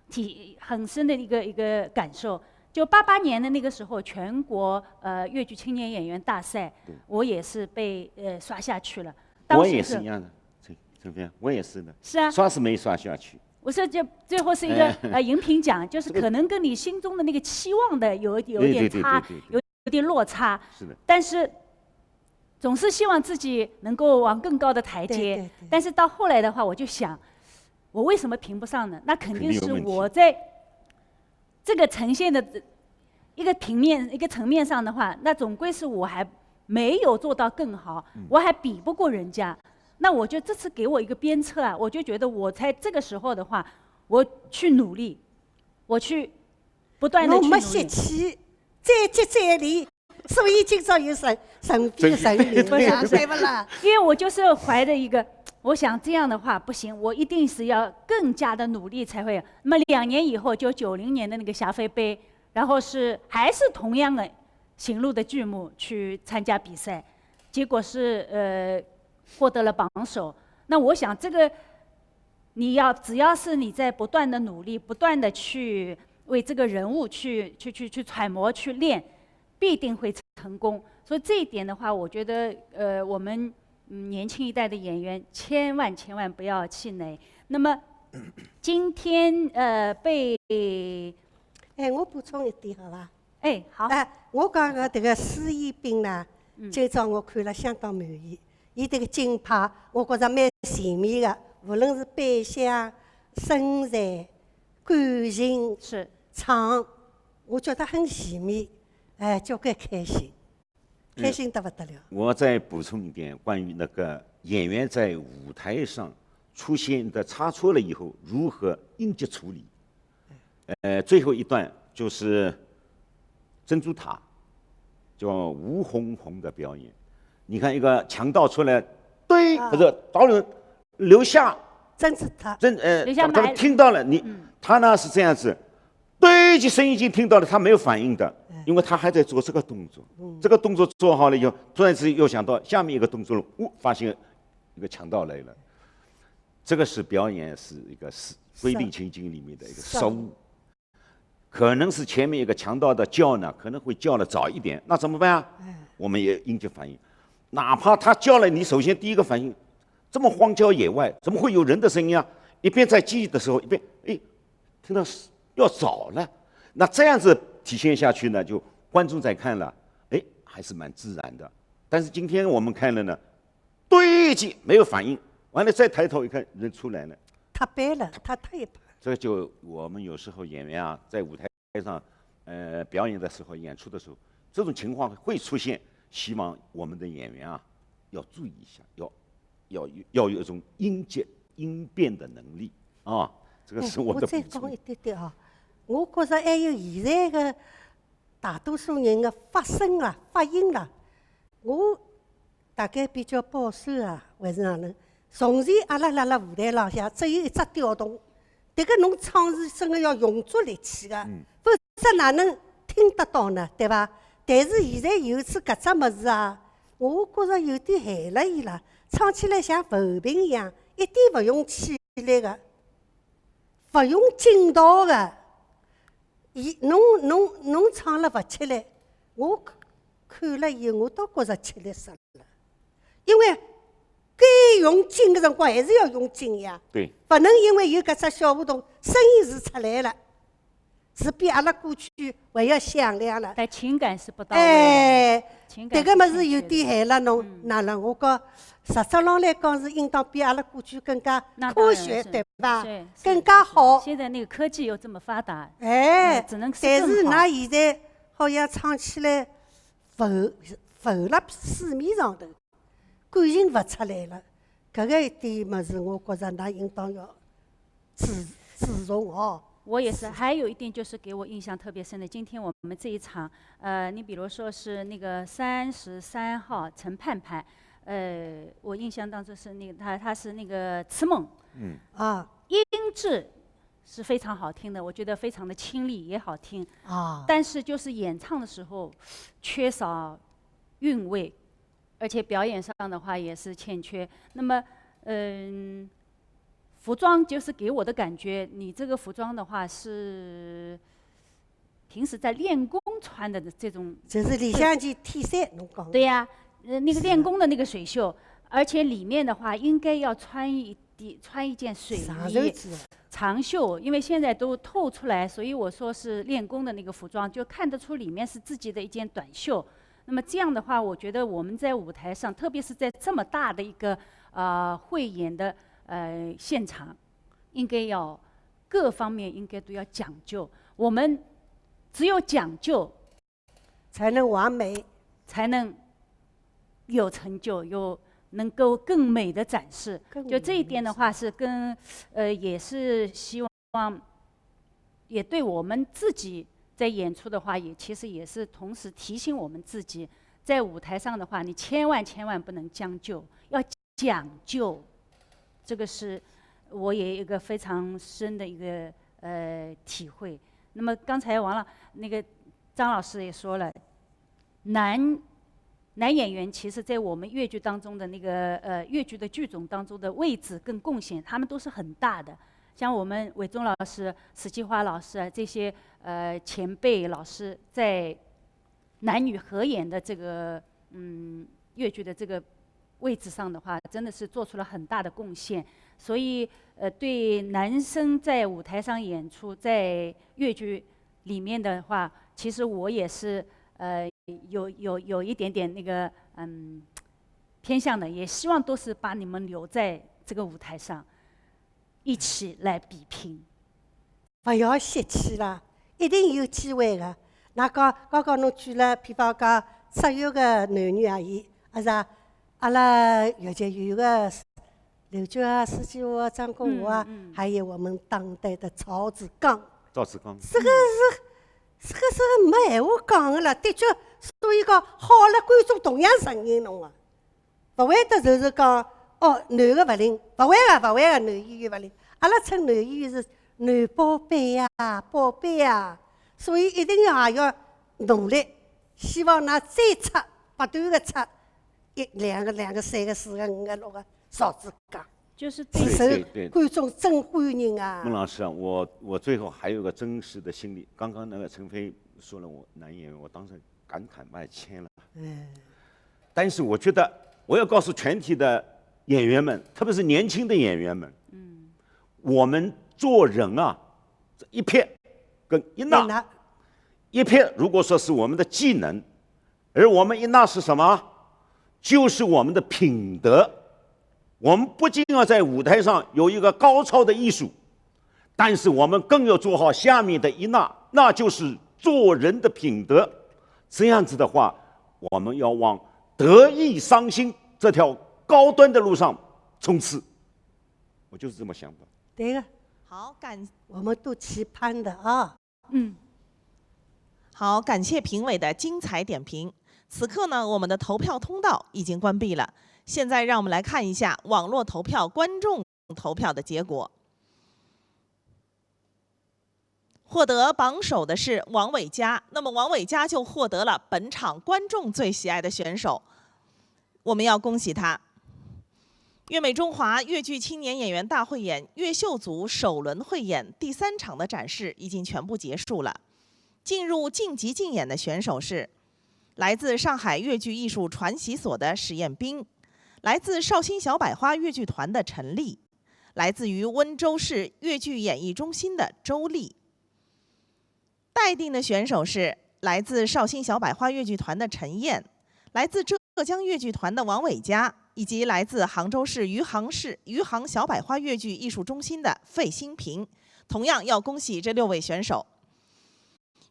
体很深的一个一个感受。就八八年的那个时候，全国呃越剧青年演员大赛，我也是被呃刷下去了。当时是我也是一样的，陈陈飞，我也是的。是啊，刷是没刷下去。我说这最后是一个呃荧屏奖，就是可能跟你心中的那个期望的有有点差，有点落差。是的，但是总是希望自己能够往更高的台阶。但是到后来的话，我就想，我为什么评不上呢？那肯定是我在这个呈现的一个平面一个层面上的话，那总归是我还没有做到更好，我还比不过人家。那我就这次给我一个鞭策啊，我就觉得我在这个时候的话，我去努力，我去不断的去努力。侬没泄气，再接再厉，所以今朝有人人比人灵，不是不是对不啦？因为我就是怀着一个，我想这样的话不行，我一定是要更加的努力才会。那么两年以后，就九零年的那个霞飞杯，然后是还是同样的行路的剧目去参加比赛，结果是呃获得了榜首。那我想这个你要只要是你在不断的努力，不断的去为这个人物去去去去揣摩去练，必定会成功。所以这一点的话，我觉得呃我们嗯年轻一代的演员千万千万不要气馁。那么今天呃被哎，我补充一点好伐？哎好，哎，我讲个迭个施一斌呢，今朝我看了相当满意。伊迭个金牌，我觉着蛮全面个，无论是扮相、身材、感情、是唱，我觉得很全面，哎，交关开心，开心得不得了。我再补充一点，关于那个演员在舞台上出现的差错了以后如何应急处理。呃，最后一段就是珍珠塔，叫吴红红的表演。你看一个强盗出来，对，不是导演留下珍珠塔，真呃，留下他们埋听到了你，他呢是这样子，对，就声音已经听到了，他没有反应的，因为他还在做这个动作，这个动作做好了以后，突然之间又想到下面一个动作了，呜，发现一个强盗来了。这个是表演是一个是规避情境里面的一个失误，可能是前面一个强盗的叫呢，可能会叫了早一点，那怎么办啊？我们也应急反应，哪怕他叫了，你首先第一个反应，这么荒郊野外，怎么会有人的声音啊？一边在记忆的时候，一边哎，听到是要早了，那这样子体现下去呢，就观众在看了，哎，还是蛮自然的。但是今天我们看了呢，对一记没有反应，完了再抬头一看，人出来了。太白了，他太白了。这个就我们有时候演员啊，在舞台上，呃，表演的时候、演出的时候，这种情况会出现。希望我们的演员啊，要注意一下，要要要有一种应接应变的能力啊。这个是我的我再讲一点点啊，我觉着还有现在个大多数人的发声啊、发音啦，我大概比较保守啊，还是哪能？从前阿拉辣辣舞台浪向只有一只调动，迭个侬唱是真的要用足力气的，嗯否则哪能听得到呢？对伐？但是现在有次搿只物事啊，我觉着有点害了伊了，唱起来像浮萍一样，一点勿用气力的，勿用劲道的。伊侬侬侬唱了勿吃力，我看了以后我倒觉着吃力煞了，因为该用劲的辰光还是要用劲呀，对，勿能因为有搿只小活动，声音是出来了，是比阿拉过去还要响亮了。但情感是不到位的。哎，情感迭个物事是欠缺的有点害了侬，嗯哪能？我讲，实质上来讲是应当比阿拉过去更加那当科学，然是对吧？是是更加好。现在那个科技又这么发达，哎，嗯只能是但是更好㑚现在好像唱起来浮浮辣水面上头，感情勿出来了。搿个一点物事，我觉着㑚应当要注注重哦。我也是，还有一点就是给我印象特别深的，今天我们这一场，呃，你比如说是那个三十三号陈盼盼，呃，我印象当中是那个他他是那个《痴梦》，啊音质是非常好听的，我觉得非常的清丽也好听，啊，但是就是演唱的时候缺少韵味，而且表演上的话也是欠缺。那么，嗯，服装就是给我的感觉，你这个服装的话是平时在练功穿的这种，就是里向件T恤，侬讲的。对呀，呃，那个练功的那个水袖，而且里面的话应该要穿一点穿一件水长衣袖子，长袖，因为现在都透出来，所以我说是练功的那个服装，就看得出里面是自己的一件短袖。那么这样的话，我觉得我们在舞台上，特别是在这么大的一个呃汇演的呃现场，应该要各方面应该都要讲究。我们只有讲究，才能完美。才能有成就，有能够更美的展示。更就这一点的话，是跟呃也是希望，也对我们自己在演出的话，也其实也是同时提醒我们自己，在舞台上的话，你千万千万不能将就，要讲究。这个是我也一个非常深的一个呃体会。那么刚才王老那个张老师也说了，男男演员其实在我们越剧当中的那个呃越剧的剧种当中的位置跟贡献，他们都是很大的。像我们伟忠老师、史继华老师啊这些呃前辈老师，在男女合演的这个嗯越剧的这个位置上的话，真的是做出了很大的贡献。所以呃，对男生在舞台上演出，在越剧里面的话，其实我也是呃有有有一点点那个嗯偏向的，也希望都是把你们留在这个舞台上，一起来比拼。勿要泄气啦，一定有机会的。㑚刚刚刚侬举了，譬方讲，只有个男女而已，啊是啊？阿拉越剧有个刘娟啊、史继华啊、张国华啊，嗯嗯还有我们当代的赵志刚，赵志刚，这个是这个是没闲话讲的了，的确，所以讲好了，观众同样承认侬啊。勿会得就是讲，哦，男个勿灵，勿会个，勿会个，男演员勿灵。阿拉称男演员是男宝贝呀，宝贝呀，所以一定要也要努力，希望㑚再出，不断个出，一两个、两个、三个、四个、五个、六个，赵志刚，就是对是受对对对观众真欢迎啊孟。老师啊，我我最后还有个真实的心理，刚刚那个陈飞说了我男演员，我当时感慨万千了。哎，但是我觉得我要告诉全体的演员们，特别是年轻的演员们，嗯，我们做人啊，这一撇跟一捺，那一撇如果说是我们的技能，而我们一捺是什么？就是我们的品德。我们不仅要在舞台上有一个高超的艺术，但是我们更要做好下面的一捺，那就是做人的品德。这样子的话，我们要往德艺双馨这条高端的路上冲刺。我就是这么想的。对个，好，感我们都期盼的啊。嗯，好，感谢评委的精彩点评。此刻呢，我们的投票通道已经关闭了。现在让我们来看一下网络投票观众投票的结果。获得榜首的是王伟嘉，那么王伟嘉就获得了本场观众最喜爱的选手，我们要恭喜他。 越美中华越剧青年演员大汇演越秀组首轮汇演第三场的展示已经全部结束了。进入晋级竞演的选手是来自上海越剧艺术传习所的史艳斌，来自绍兴小百花越剧团的陈丽，来自于温州市越剧演艺中心的周丽。待定的选手是来自绍兴小百花越剧团的陈燕，来自浙江越剧团的王伟嘉，以及来自杭州市余杭市余杭小百花越剧艺术中心的费新平。同样要恭喜这六位选手。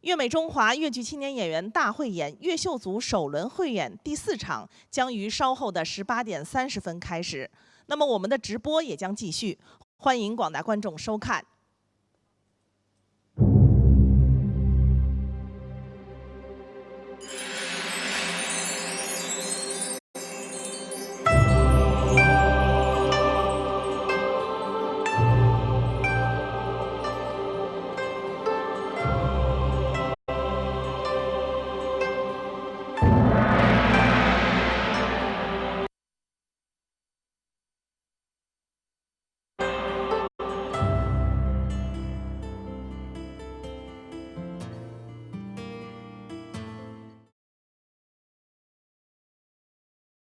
越美中华越剧青年演员大汇演越秀组首轮汇演第四场将于稍后的十八点三十分开始。那么我们的直播也将继续，欢迎广大观众收看。